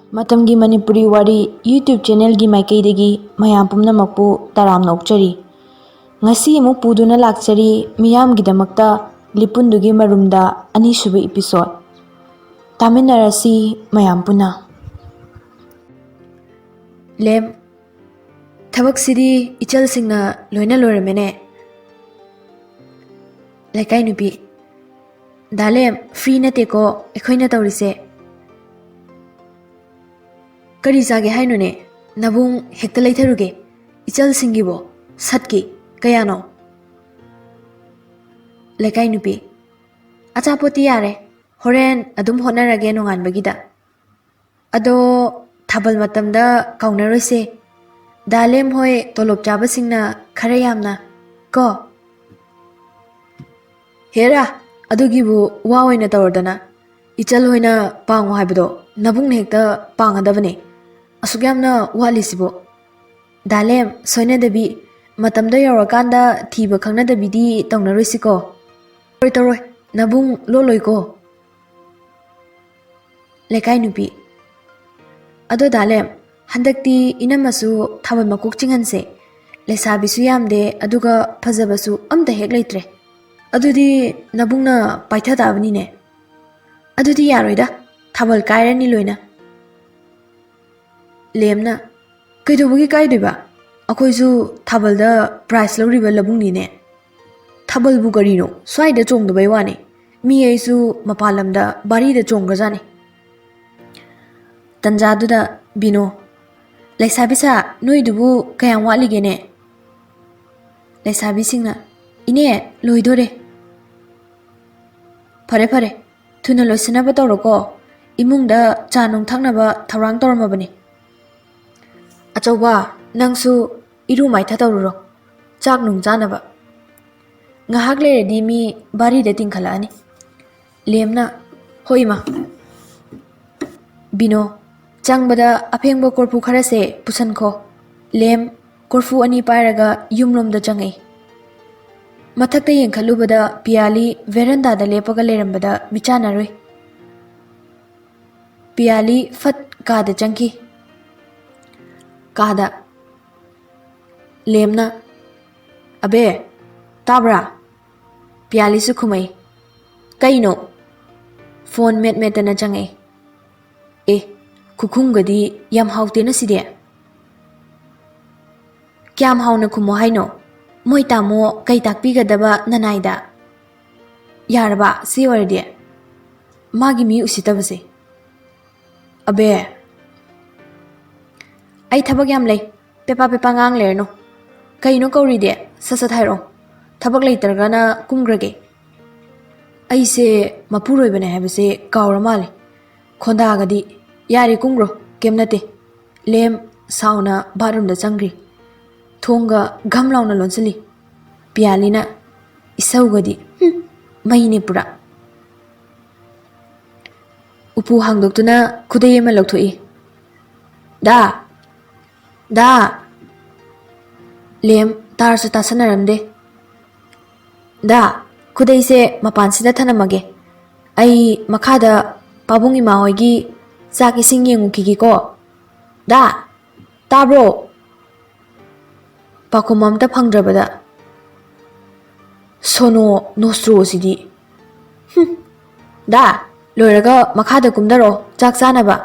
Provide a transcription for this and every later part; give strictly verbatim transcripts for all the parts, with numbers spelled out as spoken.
ꯃꯇꯝꯒꯤ ꯃꯅꯤꯄꯨꯔꯤ ꯋꯥꯔꯤ YouTube ꯆꯦꯅꯦꯜꯒꯤ ꯃꯥꯏꯀꯩꯗꯒꯤ ꯃꯌꯥꯝ ꯄꯨꯝꯅꯃꯛꯄꯨ ꯇꯔꯥꯝꯅ ꯑꯣꯛꯆꯔꯤ꯫ ꯉꯁꯤ ꯑꯃꯨꯛ ꯄꯨꯗꯨꯅ ꯂꯥꯛꯆꯔꯤ ꯃꯤꯌꯥꯝꯒꯤꯗꯃꯛꯇ ꯂꯤꯄꯨꯟꯗꯨꯒꯤ ꯃꯔꯨꯝꯗ ꯑꯅꯤꯁꯨꯕ episode꯫ ꯇꯥꯃꯤꯟꯅꯔꯁꯤ ꯃꯌꯥꯝ ꯄꯨꯟꯅ꯫ ꯂꯦꯝ, ꯊꯕꯛꯁꯤꯗꯤ ꯏꯆꯜꯁꯤꯡꯅ ꯂꯣꯏꯅ ꯂꯣꯏꯔꯝꯃꯦꯅꯦ꯫ ꯂꯩꯀꯥꯏ ꯅꯨꯄꯤ, ꯗꯥ ꯂꯦꯝ, free ꯅꯠꯇꯦꯀꯣ ꯑꯩꯈꯣꯏꯅ ꯇꯧꯔꯤꯁꯦ꯫ ꯀꯔꯤ ꯆꯥꯒꯦ ꯍꯥꯏꯅꯣꯅꯦ? ꯅꯕꯨꯡ ꯍꯦꯛꯇ ꯂꯩꯊꯔꯨꯒꯦ꯫ ꯏꯆꯜꯁꯤꯡꯒꯤꯕꯣ? ꯁꯠꯀꯤ ꯀꯌꯥꯅꯣ? ꯂꯩꯀꯥꯏ ꯅꯨꯄꯤ, ꯑꯆꯥꯄꯣꯠꯇꯤ ꯌꯥꯔꯦ, ꯍꯣꯔꯦꯟ ꯑꯗꯨꯝ ꯍꯣꯠꯅꯔꯒꯦ ꯅꯣꯡꯉꯥꯟꯕꯒꯤꯗ꯫ ꯑꯗꯣ ꯊꯥꯕꯜ ꯃꯇꯝꯗ ꯀꯥꯎꯅꯔꯣꯏꯁꯦ꯫ ꯗꯥ ꯂꯦꯝ ꯍꯣꯏ ꯇꯣꯂꯣꯞ ꯆꯥꯕꯁꯤꯡꯅ ꯈꯔ ꯌꯥꯝꯅ ꯀꯣ꯫ ꯍꯦꯔꯥ, ꯑꯗꯨꯒꯤꯕꯨ ꯋꯥ ꯑꯣꯏꯅ ꯇꯧꯔꯗꯅ꯫ ꯏꯆꯜ ꯍꯣꯏꯅ ꯄꯥꯡꯉꯣ ꯍꯥꯏꯕꯗꯣ ꯅꯕꯨꯡꯅ ꯍꯦꯛꯇ ꯄꯥꯡꯒꯗꯕꯅꯦ꯫ ꯑꯁꯨꯛ ꯌꯥꯝꯅ ꯋꯥꯠꯂꯤꯁꯤꯕꯨ꯫ ꯗꯥ ꯂꯦꯝ, ꯁꯣꯏꯅꯗꯕꯤ, ꯃꯇꯝꯗꯣ ꯌꯧꯔꯀꯥꯟꯗ ꯊꯤꯕ ꯈꯪꯅꯗꯕꯤꯗꯤ ꯇꯧꯅꯔꯣꯏꯁꯤꯀꯣ꯫ ꯇꯧꯔꯣꯏ, ꯇꯧꯔꯣꯏ, ꯅꯕꯨꯡ ꯂꯣꯠꯂꯣꯏꯀꯣ꯫ ꯂꯩꯀꯥꯏ ꯅꯨꯄꯤ, ꯑꯗꯣ ꯗꯥ ꯂꯦꯝ, ꯍꯟꯗꯛꯇꯤ ꯏꯅꯝꯃꯁꯨ ꯊꯥꯕꯜ ꯃꯀꯣꯛ ꯆꯤꯡꯍꯟꯁꯦ꯫ ꯂꯩꯁꯥꯕꯤꯁꯨ ꯌꯥꯝꯗꯦ, ꯑꯗꯨꯒ ꯐꯖꯕꯁꯨ ꯑꯝꯇ ꯍꯦꯛ ꯂꯩꯇ꯭ꯔꯦ꯫ ꯑꯗꯨꯗꯤ ꯅꯕꯨꯡꯅ ꯄꯥꯏꯊ ꯇꯥꯕꯅꯤꯅꯦ꯫ ꯑꯗꯨꯗꯤ ꯌꯥꯔꯣꯏꯗ, ꯊꯥꯕꯜ ꯀꯥꯏꯔꯅꯤ ꯂꯣꯏꯅ꯫ ꯂꯦꯝꯅ, ꯀꯩꯗꯧꯕꯒꯤ ꯀꯥꯏꯗꯣꯏꯕ? ꯑꯩꯈꯣꯏꯁꯨ ꯊꯥꯕꯜꯗ prize ꯂꯧꯔꯤꯕ ꯂꯕꯨꯡꯅꯤꯅꯦ꯫ ꯊꯥꯕꯜꯕꯨ ꯀꯔꯤꯅꯣ? ꯁ꯭ꯋꯥꯏꯗ ꯆꯣꯡꯗꯕꯩ ꯋꯥꯅꯤ꯫ ꯃꯤ ꯑꯩꯁꯨ ꯃꯄꯥꯟ ꯂꯝꯗ ꯕꯥꯔꯤꯗ ꯆꯣꯡꯈ꯭ꯔꯖꯥꯠꯅꯤ꯫ ꯇꯟꯖꯥꯗꯨꯗ ꯕꯤꯅꯣ, "ꯂꯩꯁꯥꯕꯤ ꯁꯥ, ꯅꯣꯏꯗꯨꯕꯨ ꯀꯌꯥꯝ ꯋꯥꯠꯂꯤꯒꯦꯅꯦ?" ꯂꯩꯁꯥꯕꯤꯁꯤꯡꯅ, "ꯏꯅꯦ, ꯂꯣꯏꯗꯣꯔꯦ꯫" "ꯐꯔꯦ, ꯐꯔꯦ, ꯊꯨꯅ ꯂꯣꯏꯁꯤꯟꯅꯕ ꯇꯧꯔꯣꯀꯣ꯫ ꯏꯃꯨꯡꯗ ꯆꯥ ꯅꯨꯡ ꯊꯛꯅꯕ ꯊꯧꯔꯥꯡ ꯇꯧꯔꯝꯃꯕꯅꯤ꯫ ꯑꯆꯧꯕ, ꯅꯪꯁꯨ ꯏꯔꯨ ꯃꯥꯏꯊ ꯇꯧꯔꯨꯔꯣ, ꯆꯥꯛ ꯅꯨꯡ ꯆꯥꯅꯕ꯫ ꯉꯥꯏꯍꯥꯛ ꯂꯩꯔꯗꯤ ꯃꯤ ꯕꯥꯔꯤꯗ ꯇꯤꯡꯈꯠꯂꯛꯑꯅꯤ꯫" ꯂꯦꯝꯅ, "ꯍꯣꯏ, ꯏꯃꯥ꯫" ꯕꯤꯅꯣ, ꯆꯪꯕꯗ ꯑꯐꯦꯡꯕ ꯀꯣꯔꯐꯨ ꯈꯔꯁꯦ ꯄꯨꯁꯟꯈꯣ꯫ ꯂꯦꯝ ꯀꯣꯔꯐꯨ ꯑꯅꯤ ꯄꯥꯏꯔꯒ ꯌꯨꯝꯂꯣꯝꯗ ꯆꯪꯉꯛꯏ꯫ ꯃꯊꯛꯇ ꯌꯦꯡꯈꯠꯂꯨꯕꯗ ꯄꯤꯌꯥꯂꯤ ꯚꯦꯔꯟꯗꯥꯗ ꯂꯦꯞꯄꯒ ꯂꯩꯔꯝꯕꯗ ꯃꯤꯆꯥꯟꯅꯔꯨꯏ꯫ ꯄꯤꯌꯥꯂꯤ ꯐꯠ ꯀꯥꯗ ꯆꯪꯈꯤ꯫ ꯀꯥꯗ ꯂꯦꯝꯅ, "ꯑꯕꯦ, ꯇꯥꯕ꯭ꯔꯥ?" ꯄꯤꯌꯥꯂꯤꯁꯨ ꯈꯨꯝꯃꯛꯏ꯫ "ꯀꯩꯅꯣ?" ꯐꯣꯟ ꯃꯦꯠ ꯃꯦꯠꯇꯅ ꯆꯪꯉꯛꯏ꯫ "ꯑꯦ, ꯈꯨꯈꯨꯝꯒꯗꯤ ꯌꯥꯝ ꯍꯥꯎꯇꯦꯅ ꯁꯤꯗꯤ꯫ ꯀꯌꯥꯝ ꯍꯥꯎꯅ ꯈꯨꯝꯃꯣ ꯍꯥꯏꯅꯣ? ꯃꯣꯏ ꯇꯥꯃꯣ ꯀꯩ ꯇꯥꯛꯄꯤꯒꯗꯕ ꯅꯅꯥꯏꯗ? ꯌꯥꯔꯕ ꯁꯤ ꯑꯣꯏꯔꯗꯤ? ꯃꯥꯒꯤ ꯃꯤ ꯎꯁꯤꯠꯇꯕꯁꯦ꯫ ꯑꯕꯦ, ꯑꯩ ꯊꯕꯛ ꯌꯥꯝ ꯂꯩ꯫ ꯄꯦꯄꯥ ꯄꯦꯄꯥ ꯉꯥꯡ ꯂꯩꯔꯅꯨ꯫ ꯀꯩꯅꯣ ꯀꯧꯔꯤꯗꯤ? ꯁꯠ ꯁꯠ ꯍꯥꯏꯔꯛꯑꯣ꯫ ꯊꯕꯛ ꯂꯩꯇ꯭ꯔꯒꯅ ꯀꯨꯝꯈ꯭ꯔꯒꯦ꯫ ꯑꯩꯁꯦ ꯃꯄꯨꯔꯣꯏꯕꯅꯦ ꯍꯥꯏꯕꯁꯦ ꯀꯥꯎꯔ ꯃꯥꯜꯂꯦ꯫ ꯈꯣꯟꯗꯥꯒꯗꯤ, "ꯌꯥꯔꯦ, ꯀꯨꯝꯈ꯭ꯔꯣ, ꯀꯩꯝ ꯅꯠꯇꯦ"꯫ ꯂꯦꯝ ꯁꯥꯎꯅ ꯕꯥꯠꯔꯨꯝꯗ ꯆꯪꯈ꯭ꯔꯤ꯫ ꯊꯣꯡꯒ ꯘꯝ ꯂꯥꯎꯅ ꯂꯣꯟꯁꯤꯜꯂꯤ꯫ ꯄꯤꯌꯥꯂꯤꯅ ꯏꯁꯧꯒꯗꯤ, "ꯍꯨꯝ, ꯃꯩꯅꯦ ꯄꯨꯔꯥ"꯫ ꯎꯄꯨ ꯍꯥꯡꯗꯣꯛꯇꯨꯅ ꯈꯨꯗꯩ ꯑꯃ ꯂꯧꯊꯣꯛꯏ꯫ "ꯗꯥ! ꯗꯥ!" ꯂꯦꯝ ꯇꯥꯔꯁꯨ ꯇꯥꯁꯟꯅꯔꯝꯗꯦ꯫ "ꯗꯥ, ꯈꯨꯗꯩꯁꯦ ꯃꯄꯥꯟꯁꯤꯗ ꯊꯅꯝꯃꯒꯦ꯫ ꯑꯩ ꯃꯈꯥꯗ ꯄꯥꯕꯨꯡ ꯏꯃꯥ ꯍꯣꯏꯒꯤ ꯆꯥꯛ ꯏꯁꯤꯡ ꯌꯦꯡꯉꯨꯈꯤꯒꯦꯀꯣ꯫ ꯗꯥ, ꯇꯥꯕ꯭ꯔꯣ?" ꯄꯥꯎꯈꯨꯝ ꯑꯝꯇ ꯐꯪꯗ꯭ꯔꯕꯗ, "ꯁꯣꯅꯣ ꯅꯣꯁꯇ꯭ꯔꯣꯁꯤꯗꯤ꯫ ꯍꯨꯝ꯫ ꯗꯥ, ꯂꯣꯏꯔꯒ ꯃꯈꯥꯗ ꯀꯨꯝꯊꯔꯣ, ꯆꯥꯛ ꯆꯥꯅꯕ"꯫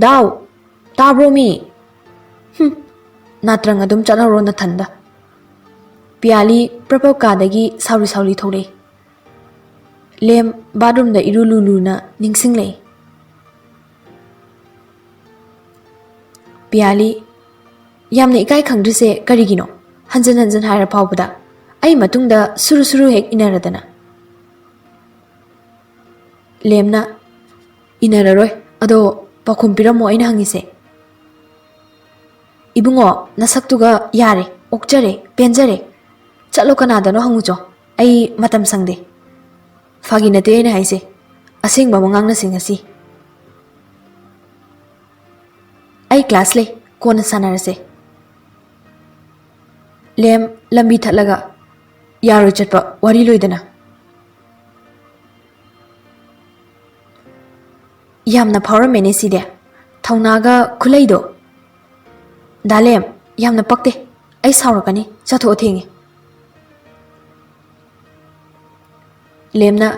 "ꯗꯥꯎ, ꯇꯥꯕ꯭ꯔꯣ ꯃꯤ? ꯍꯨꯝ, ꯅꯥꯇ꯭ꯔꯪ ꯑꯗꯨꯝ ꯆꯠꯍꯧꯔꯣ ꯅꯊꯟꯗ"꯫ ꯄꯤꯌꯥꯂꯤ ꯄ꯭ꯔꯞ ꯄ꯭ꯔꯞ ꯀꯥꯗꯒꯤ ꯁꯥꯎꯔꯤ ꯁꯥꯎꯔꯤ ꯊꯣꯛꯂꯛꯏ꯫ ꯂꯦꯝ ꯕꯥꯠꯔꯨꯝꯗ ꯏꯔꯨ ꯂꯨ ꯂꯨꯅ ꯅꯤꯡꯁꯤꯡꯂꯛꯏ꯫ ꯄꯤꯌꯥꯂꯤ, "ꯌꯥꯝꯅ ꯏꯀꯥꯏ ꯈꯪꯗ꯭ꯔꯤꯁꯦ ꯀꯔꯤꯒꯤꯅꯣ? ꯍꯟꯖꯟ ꯍꯟꯖꯟ ꯍꯥꯏꯔ ꯐꯥꯎꯕꯗ꯫ ꯑꯩ ꯃꯇꯨꯡꯗ ꯁꯨꯔꯨ ꯁꯨꯔꯨ ꯍꯦꯛ ꯏꯟꯅꯔꯗꯅ"꯫ ꯂꯦꯝꯅ, "ꯏꯟꯅꯔꯔꯣꯏ꯫ ꯑꯗꯣ ꯄꯥꯎꯈꯨꯝ ꯄꯤꯔꯝꯃꯣ ꯑꯩꯅ ꯍꯪꯉꯤꯁꯦ"꯫ "ꯏꯕꯨꯡꯉꯣ, ꯅꯁꯛꯇꯨꯒ ꯌꯥꯔꯦ, ꯑꯣꯛꯆꯔꯦ, ꯄꯦꯟꯖꯔꯦ꯫ ꯆꯠꯂꯣ, ꯀꯅꯥꯗꯅꯣ ꯍꯪꯉꯨꯆꯣ꯫ ꯑꯩ ꯃꯇꯝ ꯁꯪꯗꯦ꯫ ꯐꯥꯒꯤ ꯅꯠꯇꯦ ꯑꯩꯅ ꯍꯥꯏꯁꯦ꯫ ꯑꯁꯦꯡꯕ ꯑꯃ ꯉꯥꯡꯅꯁꯤ ꯉꯁꯤ꯫ ꯑꯩ ꯀ꯭ꯂꯥꯁ ꯂꯩ, ꯀꯣꯟꯅ ꯁꯥꯟꯅꯔꯁꯦ"꯫ ꯂꯦꯝ ꯂꯝꯕꯤ ꯊꯠꯂꯒ, "ꯌꯥꯔꯣꯏ ꯆꯠꯄ, ꯋꯥꯔꯤ ꯂꯣꯏꯗꯅ"꯫ ꯌꯥꯝꯅ ꯐꯥꯎꯔꯝꯃꯦꯅꯦ ꯁꯤꯗꯤ꯫ ꯊꯧꯅꯥꯒ ꯈꯨꯂꯩꯗꯣ꯫ ꯗꯥꯂꯦꯝ, ꯌꯥꯝꯅ ꯄꯛꯇꯦ꯫ ꯑꯩ ꯁꯥꯎꯔꯛꯀꯅꯤ꯫ ꯆꯠꯊꯣꯛꯑꯣ, ꯊꯦꯡꯉꯦ꯫ ꯂꯦꯝꯅ,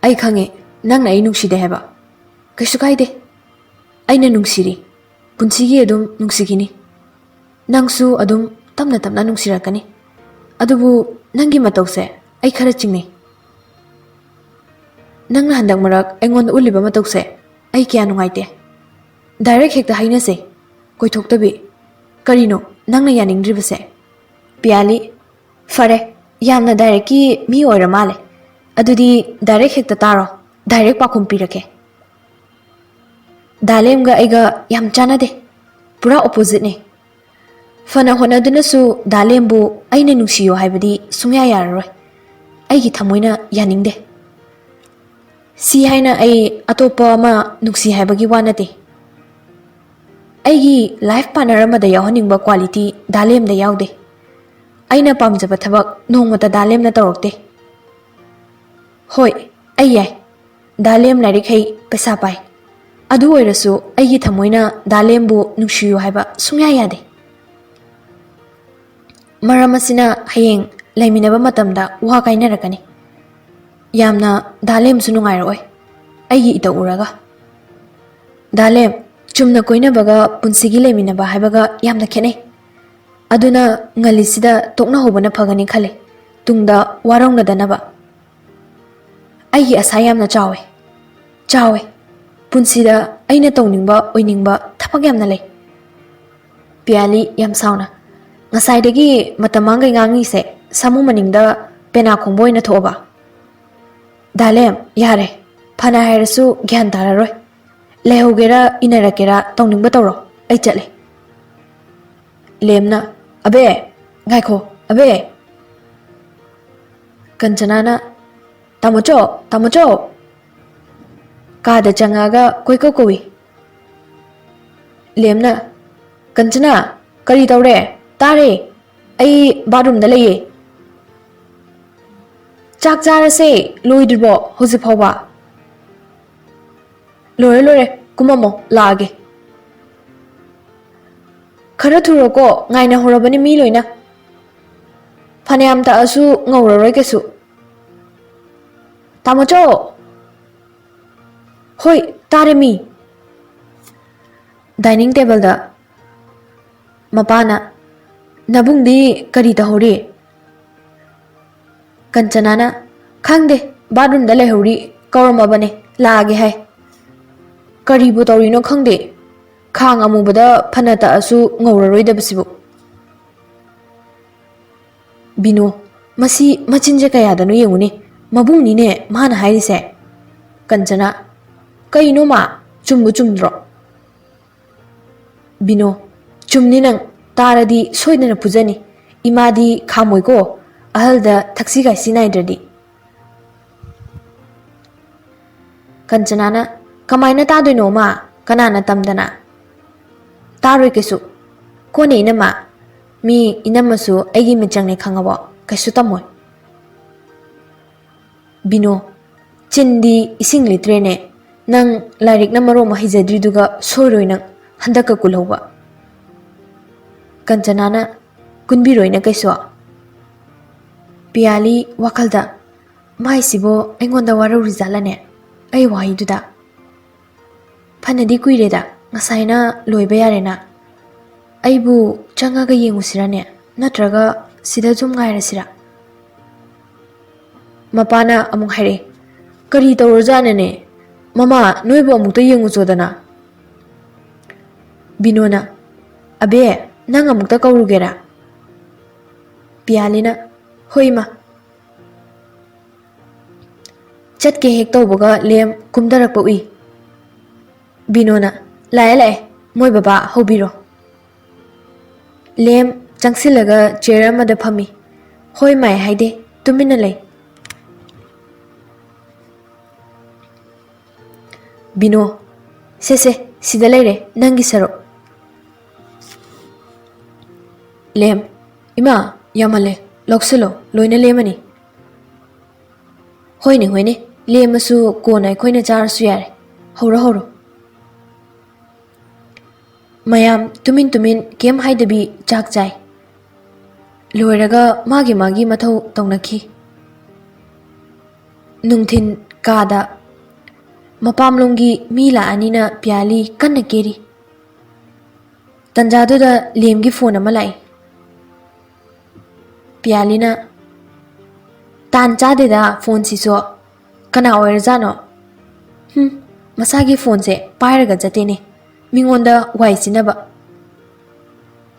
"ꯑꯩ ꯈꯪꯉꯦ, ꯅꯪꯅ ꯑꯩ ꯅꯨꯡꯁꯤꯗꯦ ꯍꯥꯏꯕ꯫ ꯀꯩꯁꯨ ꯀꯥꯏꯗꯦ꯫ ꯑꯩꯅ ꯅꯨꯡꯁꯤꯔꯤ꯫ ꯄꯨꯟꯁꯤꯒꯤ ꯑꯗꯨꯝ ꯅꯨꯡꯁꯤꯈꯤꯅꯤ꯫ ꯅꯪꯁꯨ ꯑꯗꯨꯝ ꯇꯞꯅ ꯇꯞꯅ ꯅꯨꯡꯁꯤꯔꯛꯀꯅꯤ꯫ ꯑꯗꯨꯕꯨ ꯅꯪꯒꯤ ꯃꯇꯧꯁꯦ ꯑꯩ ꯈꯔ ꯆꯤꯡꯅꯩ꯫ ꯅꯪꯅ ꯍꯟꯗꯛ ꯃꯔꯛ ꯑꯩꯉꯣꯟꯗ ꯎꯠꯂꯤꯕ ꯃꯇꯧꯁꯦ ꯑꯩ ꯀꯌꯥ ꯅꯨꯡꯉꯥꯏꯇꯦ꯫ ꯗꯥꯏꯔꯦꯛ ꯍꯦꯛꯇ ꯍꯥꯏꯅꯁꯦ, ꯀꯣꯏꯊꯣꯛꯇꯕꯤ꯫ ꯀꯔꯤꯅꯣ ꯅꯪꯅ ꯌꯥꯅꯤꯡꯗ꯭ꯔꯤꯕꯁꯦ?" ꯄꯤꯌꯥꯂꯤ, "ꯐꯔꯦ, ꯌꯥꯝꯅ ꯗꯥꯏꯔꯦꯛꯀꯤ ꯃꯤ ꯑꯣꯏꯔ ꯃꯥꯜꯂꯦ꯫ ꯑꯗꯨꯗꯤ ꯗꯥꯏꯔꯦꯛ ꯍꯦꯛꯇ ꯇꯥꯔꯣ, ꯗꯥꯏꯔꯦꯛ ꯄꯥꯎꯈꯨꯝ ꯄꯤꯔꯛꯀꯦ꯫ ꯗꯥꯂꯦꯝꯒ ꯑꯩꯒ ꯌꯥꯝ ꯆꯥꯟꯅꯗꯦ, ꯄꯨꯔꯥ ꯑꯣꯄꯣꯖꯤꯠꯅꯦ꯫ ꯐꯅ ꯍꯣꯠꯅꯗꯨꯅꯁꯨ ꯗꯥꯂꯦꯝꯕꯨ ꯑꯩꯅ ꯅꯨꯡꯁꯤꯌꯣ ꯍꯥꯏꯕꯗꯤ ꯁꯨꯡꯌꯥ ꯌꯥꯔꯔꯣꯏ꯫ ꯑꯩꯒꯤ ꯊꯃꯣꯏꯅ ꯌꯥꯅꯤꯡꯗꯦ꯫ ꯁꯤ ꯍꯥꯏꯅ ꯑꯩ ꯑꯇꯣꯞꯄ ꯑꯃ ꯅꯨꯡꯁꯤ ꯍꯥꯏꯕꯒꯤ ꯋꯥ ꯅꯠꯇꯦ꯫ ꯑꯩꯒꯤ ꯂꯥꯏꯐ ꯄꯥꯔꯠꯅꯔ ꯑꯃꯗ ꯌꯥꯎꯍꯟꯅꯤꯡꯕ ꯀ꯭ꯋꯥꯂꯤꯇꯤ ꯗꯥꯂꯦꯝꯗ ꯌꯥꯎꯗꯦ꯫ ꯑꯩꯅ ꯄꯥꯝꯖꯕ ꯊꯕꯛ ꯅꯣꯡꯃꯇ ꯗꯥꯂꯦꯝꯅ ꯇꯧꯔꯛꯇꯦ꯫ ꯍꯣꯏ, ꯑꯩ ꯌꯥꯏ꯫ ꯗꯥꯂꯦꯝ ꯂꯥꯏꯔꯤꯛ ꯍꯩ, ꯄꯩꯁꯥ ꯄꯥꯏ꯫ ꯑꯗꯨ ꯑꯣꯏꯔꯁꯨ ꯑꯩꯒꯤ ꯊꯃꯣꯏꯅ ꯗꯥꯂꯦꯝꯕꯨ ꯅꯨꯡꯁꯤꯌꯨ ꯍꯥꯏꯕ ꯁꯨꯡꯌꯥ ꯌꯥꯗꯦ꯫ ꯃꯔꯝ ꯑꯁꯤꯅ ꯍꯌꯦꯡ ꯂꯩꯃꯤꯟꯅꯕ ꯃꯇꯝꯗ ꯋꯥ ꯀꯥꯏꯅꯔꯛꯀꯅꯤ꯫ ꯌꯥꯝꯅ ꯗꯥꯂꯦꯝꯁꯨ ꯅꯨꯡꯉꯥꯏꯔꯛꯑꯣꯏ ꯑꯩꯒꯤ ꯏꯇꯧ ꯎꯔꯒ꯫ ꯗꯥꯂꯦꯝ, ꯆꯨꯝꯅ ꯀꯣꯏꯅꯕꯒ ꯄꯨꯟꯁꯤꯒꯤ ꯂꯩꯃꯤꯟꯅꯕ ꯍꯥꯏꯕꯒ ꯌꯥꯝꯅ ꯈꯦꯠꯅꯩ꯫ ꯑꯗꯨꯅ ꯉꯜꯂꯤꯁꯤꯗ ꯇꯣꯛꯅꯍꯧꯕꯅ ꯐꯒꯅꯤ ꯈꯜꯂꯦ, ꯇꯨꯡꯗ ꯋꯥꯔꯧꯅꯗꯅꯕ꯫ ꯑꯩꯒꯤ ꯑꯁꯥ ꯌꯥꯝꯅ ꯆꯥꯎꯋꯦ, ꯆꯥꯎꯋꯦ꯫ ꯄꯨꯟꯁꯤꯗ ꯑꯩꯅ ꯇꯧꯅꯤꯡꯕ, ꯑꯣꯏꯅꯤꯡꯕ ꯊꯕꯛ ꯌꯥꯝꯅ ꯂꯩ꯫ ꯄꯤꯌꯥꯂꯤ, ꯌꯥꯝ ꯁꯥꯎꯅ, "ꯉꯁꯥꯏꯗꯒꯤ ꯃꯇꯝ ꯃꯥꯡꯈꯩ ꯉꯥꯡꯉꯤꯁꯦ ꯁꯥꯃꯨ ꯃꯅꯤꯡꯗ ꯄꯦꯅꯥ ꯈꯣꯡꯕ ꯑꯣꯏꯅ ꯊꯣꯛꯑꯕ?" ꯗꯥꯂꯦꯝ, ꯌꯥꯔꯦ꯫ ꯐꯅ ꯍꯥꯏꯔꯁꯨ ꯒ꯭ꯌꯥꯟ ꯇꯥꯔꯔꯣꯏ꯫ ꯂꯩꯍꯧꯒꯦꯔꯥ ꯏꯟꯅꯔꯛꯀꯦꯔꯥ ꯇꯧꯅꯤꯡꯕ ꯇꯧꯔꯣ, ꯑꯩ ꯆꯠꯂꯦ꯫ ꯂꯦꯝꯅ, "ꯑꯕꯦ, ꯉꯥꯏꯈꯣ, ꯑꯕꯦ!" ꯀꯟꯆꯅꯥꯅ, "ꯇꯥꯃꯣꯆꯧ, ꯇꯥꯃꯣꯆꯧ!" ꯀꯥꯗ ꯆꯪꯉꯛꯑꯒ ꯀꯣꯏꯀꯧ ꯀꯧꯏ꯫ ꯂꯦꯝꯅ, "ꯀꯟꯆꯅꯥ, ꯀꯔꯤ ꯇꯧꯔꯦ? ꯇꯥꯔꯦ꯫ ꯑꯩ ꯕꯥꯠꯔꯨꯝꯗ ꯂꯩꯌꯦ꯫ ꯆꯥꯛ ꯆꯥꯔꯁꯦ, ꯂꯣꯏꯗ꯭ꯔꯤꯕꯣ ꯍꯧꯖꯤꯛ ꯐꯥꯎꯕ?" ꯂꯣꯏꯔꯦ, ꯂꯣꯏꯔꯦ, ꯀꯨꯝꯃꯝꯃꯣ, ꯂꯥꯛꯑꯒꯦ꯫ ꯈꯔ ꯊꯨꯔꯣꯀꯣ, ꯉꯥꯏꯅꯍꯧꯔꯕꯅꯤ ꯃꯤ ꯂꯣꯏꯅ꯫ ꯐꯅꯌꯥꯝ ꯇꯛꯑꯁꯨ ꯉꯧꯔꯔꯣꯏ ꯀꯩꯁꯨ꯫ ꯇꯥꯃꯣꯆꯧ! ꯍꯣꯏ, ꯇꯥꯔꯦ ꯃꯤ꯫ ꯗꯥꯏꯅꯤꯡ ꯇꯦꯕꯜꯗ ꯃꯄꯥꯅ, "ꯅꯕꯨꯡꯗꯤ ꯀꯔꯤ ꯇꯧꯍꯧꯔꯤ?" ꯀꯟꯆꯅꯥꯅ, "ꯈꯪꯗꯦ, ꯕꯥꯠꯔꯨꯝꯗ ꯂꯩꯍꯧꯔꯤ, ꯀꯧꯔꯝꯃꯕꯅꯦ, ꯂꯥꯛꯑꯒꯦ ꯍꯥꯏ꯫ ꯀꯔꯤꯕꯨ ꯇꯧꯔꯤꯅꯣ ꯈꯪꯗꯦ, ꯈꯥꯡ ꯑꯃꯨꯕꯗ ꯐꯅ ꯇꯛꯑꯁꯨ ꯉꯧꯔꯔꯣꯏꯗꯕꯁꯤꯕꯨ꯫" ꯕꯤꯅꯣ, "ꯃꯁꯤ ꯃꯆꯤꯟꯁꯦ ꯀꯌꯥꯗꯅꯣ ꯌꯦꯡꯉꯨꯅꯦ, ꯃꯕꯨꯡꯅꯤꯅꯦ ꯃꯥꯅ ꯍꯥꯏꯔꯤꯁꯦ꯫" ꯀꯟꯆꯅꯥ, "ꯀꯩꯅꯣ ꯃꯥ, ꯆꯨꯝꯕꯨ ꯆꯨꯝꯗ꯭ꯔꯣ?" ꯕꯤꯅꯣ, "ꯆꯨꯝꯅꯤ ꯅꯪ, ꯇꯥꯔꯗꯤ ꯁꯣꯏꯗꯅ ꯐꯨꯖꯅꯤ꯫ ꯏꯃꯥꯗꯤ ꯈꯥꯝꯃꯣꯏꯀꯣ, ꯑꯍꯜꯗ ꯊꯛꯁꯤ ꯈꯥꯁꯤ ꯅꯥꯏꯗ꯭ꯔꯗꯤ꯫" ꯀꯟꯆꯅꯥꯅ, "ꯀꯃꯥꯏꯅ ꯇꯥꯗꯣꯏꯅꯣ ꯃꯥ? ꯀꯅꯥꯅ ꯇꯝꯗꯅ?" "ꯇꯥꯔꯣꯏ ꯀꯩꯁꯨ꯫ ꯀꯣꯟꯅꯦ ꯏꯅꯝꯃ, ꯃꯤ ꯏꯅꯝꯃꯁꯨ ꯑꯩꯒꯤ ꯃꯤꯆꯪꯅꯦ ꯈꯪꯉꯕꯣ? ꯀꯩꯁꯨ ꯇꯝꯃꯣꯏ꯫" ꯕꯤꯅꯣ, "ꯆꯤꯟꯗꯤ ꯏꯁꯤꯡ ꯂꯤꯇ꯭ꯔꯦꯅꯦ꯫ ꯅꯪ ꯂꯥꯏꯔꯤꯛꯅ ꯃꯔꯣꯝ ꯑꯃ ꯍꯩꯖꯗ꯭ꯔꯤꯗꯨꯒ ꯁꯣꯏꯔꯣꯏ ꯅꯪ, ꯍꯟꯗꯛꯀ ꯀꯨꯜꯍꯧꯕ꯫" ꯀꯟꯆꯅꯥꯅ, "ꯀꯨꯟꯕꯤꯔꯣꯏꯅ ꯀꯩꯁꯨ꯫" ꯄꯤꯌꯥꯂꯤ ꯋꯥꯈꯜꯗ, "ꯃꯥꯏꯁꯤꯕꯣ ꯑꯩꯉꯣꯟꯗ ꯋꯥꯔꯧꯔꯤꯖꯥꯠꯂꯅꯦ ꯑꯩ ꯋꯥꯍꯩꯗꯨꯗ?" "ꯐꯅꯗꯤ ꯀꯨꯏꯔꯦꯗ, ꯉꯁꯥꯏꯅ ꯂꯣꯏꯕ ꯌꯥꯔꯦꯅ꯫ ꯑꯩꯕꯨ ꯆꯪꯉꯒ ꯌꯦꯡꯉꯨꯁꯤꯔꯅꯦ? ꯅꯠꯇ꯭ꯔꯒ ꯁꯤꯗ ꯁꯨꯝ ꯉꯥꯏꯔꯁꯤꯔꯥ?" ꯃꯄꯥꯅ ꯑꯃꯨꯛ ꯍꯥꯏꯔꯛꯑꯦ, "ꯀꯔꯤ ꯇꯧꯔꯖꯥꯠꯅꯅꯦ? ꯃꯃꯥ, ꯅꯣꯏꯕꯨ ꯑꯃꯨꯛꯇ ꯌꯦꯡꯉꯨꯆꯣꯗꯅ꯫" ꯕꯤꯅꯣꯅ, "ꯑꯕꯦ, ꯅꯪ ꯑꯃꯨꯛꯇ ꯀꯧꯔꯨꯒꯦꯔꯥ?" ꯄꯤꯌꯥꯂꯤꯅ, "ꯍꯣꯏ, ꯏꯃꯥ꯫" ꯆꯠꯀꯦ ꯍꯦꯛ ꯇꯧꯕꯒ ꯂꯦꯝ ꯀꯨꯝꯊꯔꯛꯄ ꯎꯏ꯫ ꯕꯤꯅꯣꯅ, "ꯂꯥꯛꯑꯦ, ꯂꯥꯛꯑꯦ, ꯃꯣꯏ ꯕꯕꯥ ꯍꯧꯕꯤꯔꯣ꯫" ꯂꯦꯝ ꯆꯪꯁꯤꯜꯂꯒ ꯆꯤꯌꯔ ꯑꯃꯗ ꯐꯝꯃꯤ꯫ "ꯍꯣꯏ ꯃꯥꯏ ꯍꯥꯏꯗꯦ, ꯇꯨꯃꯤꯟꯅ ꯂꯩ꯫" ꯕꯤꯅꯣ, "ꯁꯦ, ꯁꯦ, ꯁꯤꯗ ꯂꯩꯔꯦ ꯅꯪꯒꯤ ꯁꯔꯨꯛ꯫" ꯂꯦꯝ, "ꯏꯃꯥ, ꯌꯥꯝꯃꯜꯂꯦ, ꯂꯧꯁꯤꯜꯂꯣ, ꯂꯣꯏꯅ ꯂꯦꯝꯃꯅꯤ꯫" "ꯍꯣꯏꯅꯦ, ꯍꯣꯏꯅꯦ, ꯂꯦꯝꯃꯁꯨ ꯀꯣꯟꯅ ꯑꯩꯈꯣꯏꯅ ꯆꯥꯔꯁꯨ ꯌꯥꯔꯦ꯫ "ꯍꯧꯔꯣ, ꯍꯧꯔꯣ꯫" ꯃꯌꯥꯝ ꯇꯨꯃꯤꯟ ꯇꯨꯃꯤꯟ ꯀꯩꯝ ꯍꯥꯏꯗꯕꯤ ꯆꯥꯛ ꯆꯥꯏ꯫ ꯂꯣꯏꯔꯒ ꯃꯥꯒꯤ ꯃꯥꯒꯤ ꯃꯊꯧ ꯇꯧꯅꯈꯤ꯫ ꯅꯨꯡꯊꯤꯟ ꯀꯥꯗ ꯃꯄꯥꯝꯂꯣꯝꯒꯤ ꯃꯤ ꯂꯥꯛꯑꯅꯤꯅ ꯄꯤꯌꯥꯂꯤ ꯀꯟꯅ ꯀꯦꯔꯤ꯫ ꯇꯟꯖꯥꯗꯨꯗ ꯂꯦꯝꯒꯤ ꯐꯣꯟ ꯑꯃ ꯂꯥꯛꯏ꯫ ꯄꯤꯌꯥꯂꯤꯅ, "ꯇꯥꯟ ꯆꯥꯗꯦꯗ ꯐꯣꯟꯁꯤꯁꯨ꯫ ꯀꯅꯥ ꯑꯣꯏꯔꯖꯥꯠꯅꯣ? ꯍꯨꯝ, ꯃꯁꯥꯒꯤ ꯐꯣꯟꯁꯦ ꯄꯥꯏꯔꯒ ꯆꯠꯇꯦꯅꯦ꯫ ꯃꯤꯉꯣꯟꯗ ꯋꯥꯏ ꯁꯤꯟꯅꯕ꯫"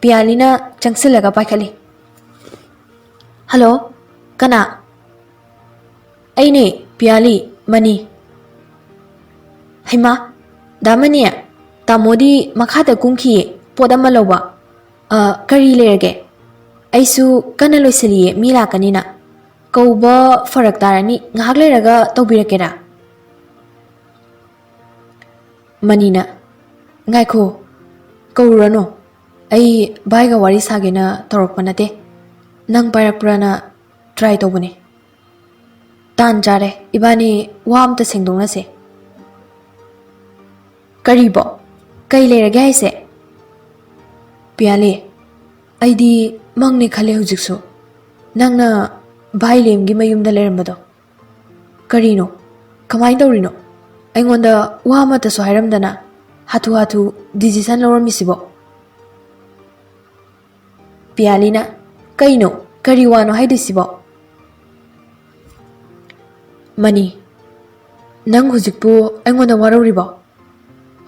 ꯄꯤꯌꯥꯂꯤꯅ ꯆꯪꯁꯤꯜꯂꯒ ꯄꯥꯏꯈꯠꯂꯤ꯫ "ꯍꯜꯂꯣ, ꯀꯅꯥ?" "ꯑꯩꯅꯦ, ꯄꯤꯌꯥꯂꯤ, ꯃꯅꯤ꯫" "ꯍꯩꯃꯥ, ꯗꯥ ꯃꯅꯤ, ꯇꯥꯃꯣꯗꯤ ꯃꯈꯥꯗ ꯀꯨꯝꯈꯤꯌꯦ ꯄꯣꯠ ꯑꯃ ꯂꯧꯕ꯫ ꯑ, ꯀꯔꯤ ꯂꯩꯔꯒꯦ? ꯑꯩꯁꯨ ꯀꯟꯅ ꯂꯣꯏꯁꯤꯜꯂꯤꯌꯦ, ꯃꯤ ꯂꯥꯛꯀꯅꯤꯅ꯫ ꯀꯧꯕ ꯐꯔꯛ ꯇꯥꯔꯅꯤ, ꯉꯥꯏꯍꯥꯛ ꯂꯩꯔꯒ ꯇꯧꯕꯤꯔꯛꯀꯦꯔꯥ?" ꯃꯅꯤꯅ, "ꯉꯥꯏꯈꯣ, ꯀꯧꯔꯨꯔꯅꯨ꯫ ꯑꯩ ꯚꯥꯏꯒ ꯋꯥꯔꯤ ꯁꯥꯒꯦꯅ ꯇꯧꯔꯛꯄ ꯅꯠꯇꯦ꯫ ꯅꯪ ꯄꯥꯏꯔꯛꯄ꯭ꯔꯥꯅ ꯇ꯭ꯔꯥꯏ ꯇꯧꯕꯅꯦ꯫ ꯇꯥꯟ ꯆꯥꯔꯦ, ꯏꯕꯥꯅꯤ ꯋꯥ ꯑꯝꯇ ꯁꯦꯡꯗꯣꯛꯅꯁꯦ꯫" "ꯀꯔꯤꯕꯣ? ꯀꯩ ꯂꯩꯔꯒꯦ ꯍꯥꯏꯁꯦ?" "ꯄꯤꯌꯥꯂꯤ, ꯑꯩꯗꯤ ꯃꯪꯅꯦ ꯈꯜꯂꯦ ꯍꯧꯖꯤꯛꯁꯨ, ꯅꯪꯅ ꯚꯥꯏ ꯂꯦꯝꯒꯤ ꯃꯌꯨꯝꯗ ꯂꯩꯔꯝꯕꯗꯣ꯫ ꯀꯔꯤꯅꯣ? ꯀꯃꯥꯏꯅ ꯇꯧꯔꯤꯅꯣ? ꯑꯩꯉꯣꯟꯗ ꯋꯥ ꯑꯃꯠꯇꯁꯨ ꯍꯥꯏꯔꯝꯗꯅ ꯍꯥꯊꯨ ꯍꯥꯊꯨ ꯗꯤꯁꯤꯖꯟ ꯂꯧꯔꯝꯃꯤꯁꯤꯕꯣ?" ꯄꯤꯌꯥꯂꯤꯅ, "ꯀꯩꯅꯣ? ꯀꯔꯤ ꯋꯥꯅꯣ ꯍꯥꯏꯗꯣꯏꯁꯤꯕꯣ?" ꯃꯅꯤ, "ꯅꯪ ꯍꯧꯖꯤꯛꯄꯨ ꯑꯩꯉꯣꯟꯗ ꯋꯥꯔꯧꯔꯤꯕꯣ?"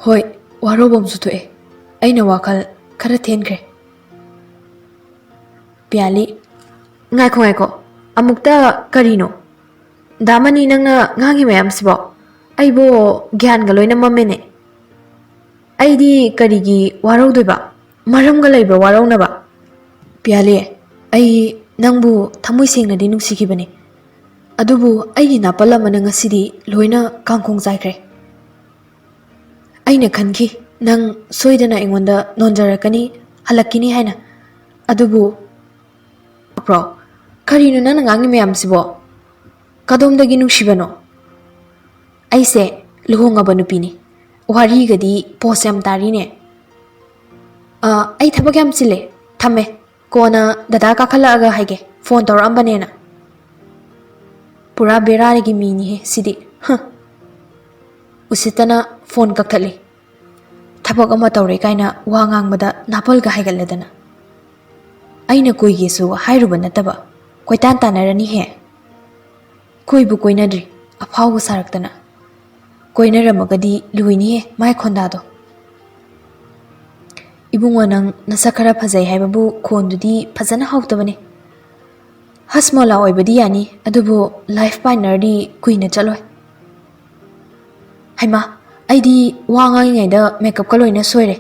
"ꯍꯣꯏ, ꯋꯥꯔꯧꯕ ꯑꯃꯁꯨ ꯊꯣꯛꯑꯦ꯫ ꯑꯩꯅ ꯋꯥꯈꯜ ꯈꯔ ꯊꯦꯟꯈ꯭ꯔꯦ꯫" ꯄꯤꯌꯥꯂꯤ, "ꯉꯥꯏꯈꯣ, ꯉꯥꯏꯈꯣ꯫ ꯑꯃꯨꯛꯇ ꯀꯔꯤꯅꯣ? ꯗꯥ ꯃꯅꯤ, ꯅꯪꯅ ꯉꯥꯡꯉꯤ ꯃꯌꯥꯝꯁꯤꯕꯣ? ꯑꯩꯕꯨ ꯒ꯭ꯌꯥꯟꯒ ꯂꯣꯏꯅ ꯃꯝꯃꯦꯅꯦ꯫ ꯑꯩꯗꯤ ꯀꯔꯤꯒꯤ ꯋꯥꯔꯧꯗꯣꯏꯕ? ꯃꯔꯝꯒ ꯂꯩꯕ꯭ꯔꯥ ꯋꯥꯔꯧꯅꯕ? ꯄꯤꯌꯥꯂꯤ, ꯑꯩ ꯅꯪꯕꯨ ꯊꯃꯣꯏ ꯁꯦꯡꯅꯗꯤ ꯅꯨꯡꯁꯤꯈꯤꯕꯅꯤ, ꯑꯗꯨꯕꯨ ꯑꯩꯒꯤ ꯅꯥꯄꯜ ꯑꯃꯅ ꯉꯁꯤꯗꯤ ꯂꯣꯏꯅ ꯀꯥꯡꯈꯣꯡ ꯆꯥꯏꯈ꯭ꯔꯦ꯫ ꯑꯩꯅ ꯈꯟꯈꯤ, ꯅꯪ ꯁꯣꯏꯗꯅ ꯑꯩꯉꯣꯟꯗ ꯅꯣꯟꯖꯔꯛꯀꯅꯤ, ꯍꯜꯂꯛꯈꯤꯅꯤ ꯍꯥꯏꯅ꯫ ꯑꯗꯨꯕꯨ, ꯄ꯭ꯔꯣ, ꯀꯔꯤꯅꯣ ꯅꯪꯅ ꯉꯥꯡꯉꯤ ꯃꯌꯥꯝꯁꯤꯕꯣ? ꯀꯗꯣꯝꯗꯒꯤ ꯅꯨꯡꯁꯤꯕꯅꯣ? ꯑꯩꯁꯦ ꯂꯨꯍꯣꯡꯉꯕ ꯅꯨꯄꯤꯅꯤ꯫ ꯋꯥꯔꯤꯒꯗꯤ ꯄꯣꯁ ꯌꯥꯝ ꯇꯥꯔꯤꯅꯦ꯫ "ꯑ, ꯑꯩ ꯊꯕꯛ ꯌꯥꯝ ꯆꯤꯜꯂꯦ, ꯊꯝꯃꯦ꯫ ꯀꯣꯟꯅ ꯗꯗꯥ ꯀꯥꯈꯠꯂꯛꯑꯒ ꯍꯥꯏꯒꯦ, ꯐꯣꯟ ꯇꯧꯔꯛꯑꯝꯕꯅꯦꯅ"꯫ ꯄꯨꯔꯥ ꯕꯦꯔꯥꯒꯤ ꯃꯤꯅꯤꯍꯦ ꯁꯤꯗꯤ꯫ ꯍ꯫ ꯎꯁꯤꯠꯇꯅ ꯐꯣꯟ ꯀꯛꯊꯠꯂꯤ꯫ ꯊꯕꯛ ꯑꯃ ꯇꯧꯔꯦ ꯀꯥꯏꯅ ꯋꯥ ꯉꯥꯡꯕꯗ ꯅꯥꯄꯜꯒ ꯍꯥꯏꯒꯠꯂꯗꯅ꯫ ꯑꯩꯅ ꯀꯣꯏꯒꯦꯁꯨ ꯍꯥꯏꯔꯨꯕ ꯅꯠꯇꯕ, ꯀꯣꯏꯇꯥꯟ ꯇꯥꯟꯅꯔꯅꯤꯍꯦ꯫ ꯀꯣꯏꯕꯨ ꯀꯣꯏꯅꯗ꯭ꯔꯤ, ꯑꯐꯥꯎꯕ ꯁꯥꯔꯛꯇꯅ꯫ ꯀꯣꯏꯅꯔꯝꯃꯒꯗꯤ ꯂꯣꯏꯅꯤꯍꯦ ꯃꯥꯏ ꯈꯣꯟꯗꯥꯗꯣ꯫ "ꯏꯕꯨꯡꯉꯣ, ꯅꯪ ꯅꯁꯛ ꯈꯔ ꯐꯖꯩ ꯍꯥꯏꯕꯕꯨ ꯈꯣꯟꯗꯨꯗꯤ ꯐꯖꯅ ꯍꯥꯎꯇꯕꯅꯦ꯫ ꯍꯁꯃꯣꯂꯥ ꯑꯣꯏꯕꯗꯤ ꯌꯥꯅꯤ, ꯑꯗꯨꯕꯨ ꯂꯥꯏꯐ ꯄꯥꯔꯠꯅꯔꯗꯤ ꯀꯨꯏꯅ ꯆꯠꯂꯣꯏ"꯫ ꯍꯩꯃꯥ, ꯑꯩꯗꯤ ꯋꯥ ꯉꯥꯡꯉꯤꯉꯩꯗ ꯃꯦꯀꯞꯀ ꯂꯣꯏꯅ ꯁꯣꯏꯔꯦ꯫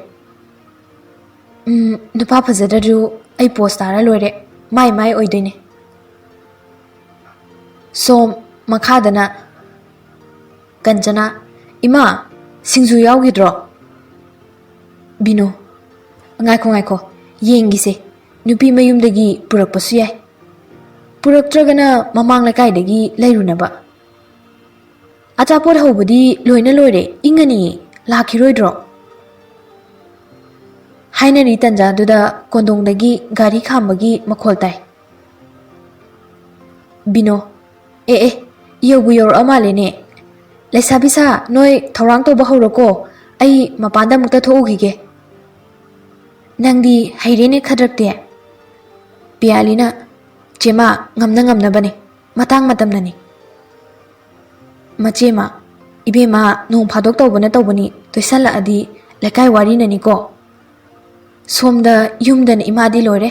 ꯎꯝ, ꯅꯨꯄꯥ ꯐꯖꯗ꯭ꯔꯁꯨ ꯑꯩ ꯄꯣꯁ ꯇꯥꯔ ꯂꯣꯏꯔꯦ, ꯃꯥꯏ ꯃꯥꯏ ꯑꯣꯏꯗꯣꯏꯅꯦ꯫ ꯁꯣꯝ ꯃꯈꯥꯗꯅ ꯀꯟꯆꯅꯥ, "ꯏꯃꯥ, ꯁꯤꯡꯖꯨ ꯌꯥꯎꯈꯤꯗ꯭ꯔꯣ?" ꯕꯤꯅꯣ, "ꯉꯥꯏꯈꯣ, ꯉꯥꯏꯈꯣ, ꯌꯦꯡꯒꯤꯁꯦ, ꯅꯨꯄꯤ ꯃꯌꯨꯝꯗꯒꯤ ꯄꯨꯔꯛꯄꯁꯨ ꯌꯥꯏ꯫ ꯄꯨꯔꯛꯇ꯭ꯔꯒꯅ ꯃꯃꯥꯡ ꯂꯩꯀꯥꯏꯗꯒꯤ ꯂꯩꯔꯨꯅꯕ꯫ ꯑꯆꯥꯄꯣꯠ ꯍꯧꯕꯗꯤ ꯂꯣꯏꯅ ꯂꯣꯏꯔꯦ, ꯏꯪꯉꯅꯤꯌꯦ, ꯂꯥꯛꯈꯤꯔꯣꯏꯗ꯭ꯔꯣ?" ꯍꯥꯏꯅꯔꯤ ꯇꯟꯖꯥꯗꯨꯗ ꯀꯣꯟꯗꯣꯡꯗꯒꯤ ꯒꯥꯔꯤ ꯈꯥꯝꯕꯒꯤ ꯃꯈꯣꯜ ꯇꯥꯏ꯫ ꯕꯤꯅꯣ, "ꯑꯦ ꯑꯦ, ꯌꯧꯕꯨ ꯌꯧꯔꯛꯑ ꯃꯥꯜꯂꯦꯅꯦ꯫ ꯂꯩꯁꯥꯕꯤ ꯁꯥ, ꯅꯣꯏ ꯊꯧꯔꯥꯡ ꯇꯧꯕ ꯍꯧꯔꯣꯀꯣ, ꯑꯩ ꯃꯄꯥꯟꯗ ꯑꯃꯨꯛꯇ ꯊꯣꯛꯎꯈꯤꯒꯦ꯫ ꯅꯪꯗꯤ ꯍꯩꯔꯦꯅꯦ ꯈꯗ꯭ꯔꯛꯇꯤ"꯫ ꯄꯤꯌꯥꯂꯤꯅ, "ꯆꯦꯃ, ꯉꯝꯅ ꯉꯝꯅꯕꯅꯦ, ꯃꯇꯥꯡ ꯃꯇꯝꯅꯅꯤ"꯫ ꯃꯆꯦꯃ, "ꯏꯕꯦꯝꯃ, ꯅꯣꯡ ꯐꯥꯗꯣꯛ ꯇꯧꯕꯅ ꯇꯧꯕꯅꯤ, ꯇꯣꯏꯁꯜꯂꯛꯑꯗꯤ ꯂꯩꯀꯥꯏ ꯋꯥꯔꯤꯅꯅꯤꯀꯣ꯫ ꯁꯣꯝꯗ ꯌꯨꯝꯗꯅ ꯏꯃꯥꯗꯤ ꯂꯣꯏꯔꯦ,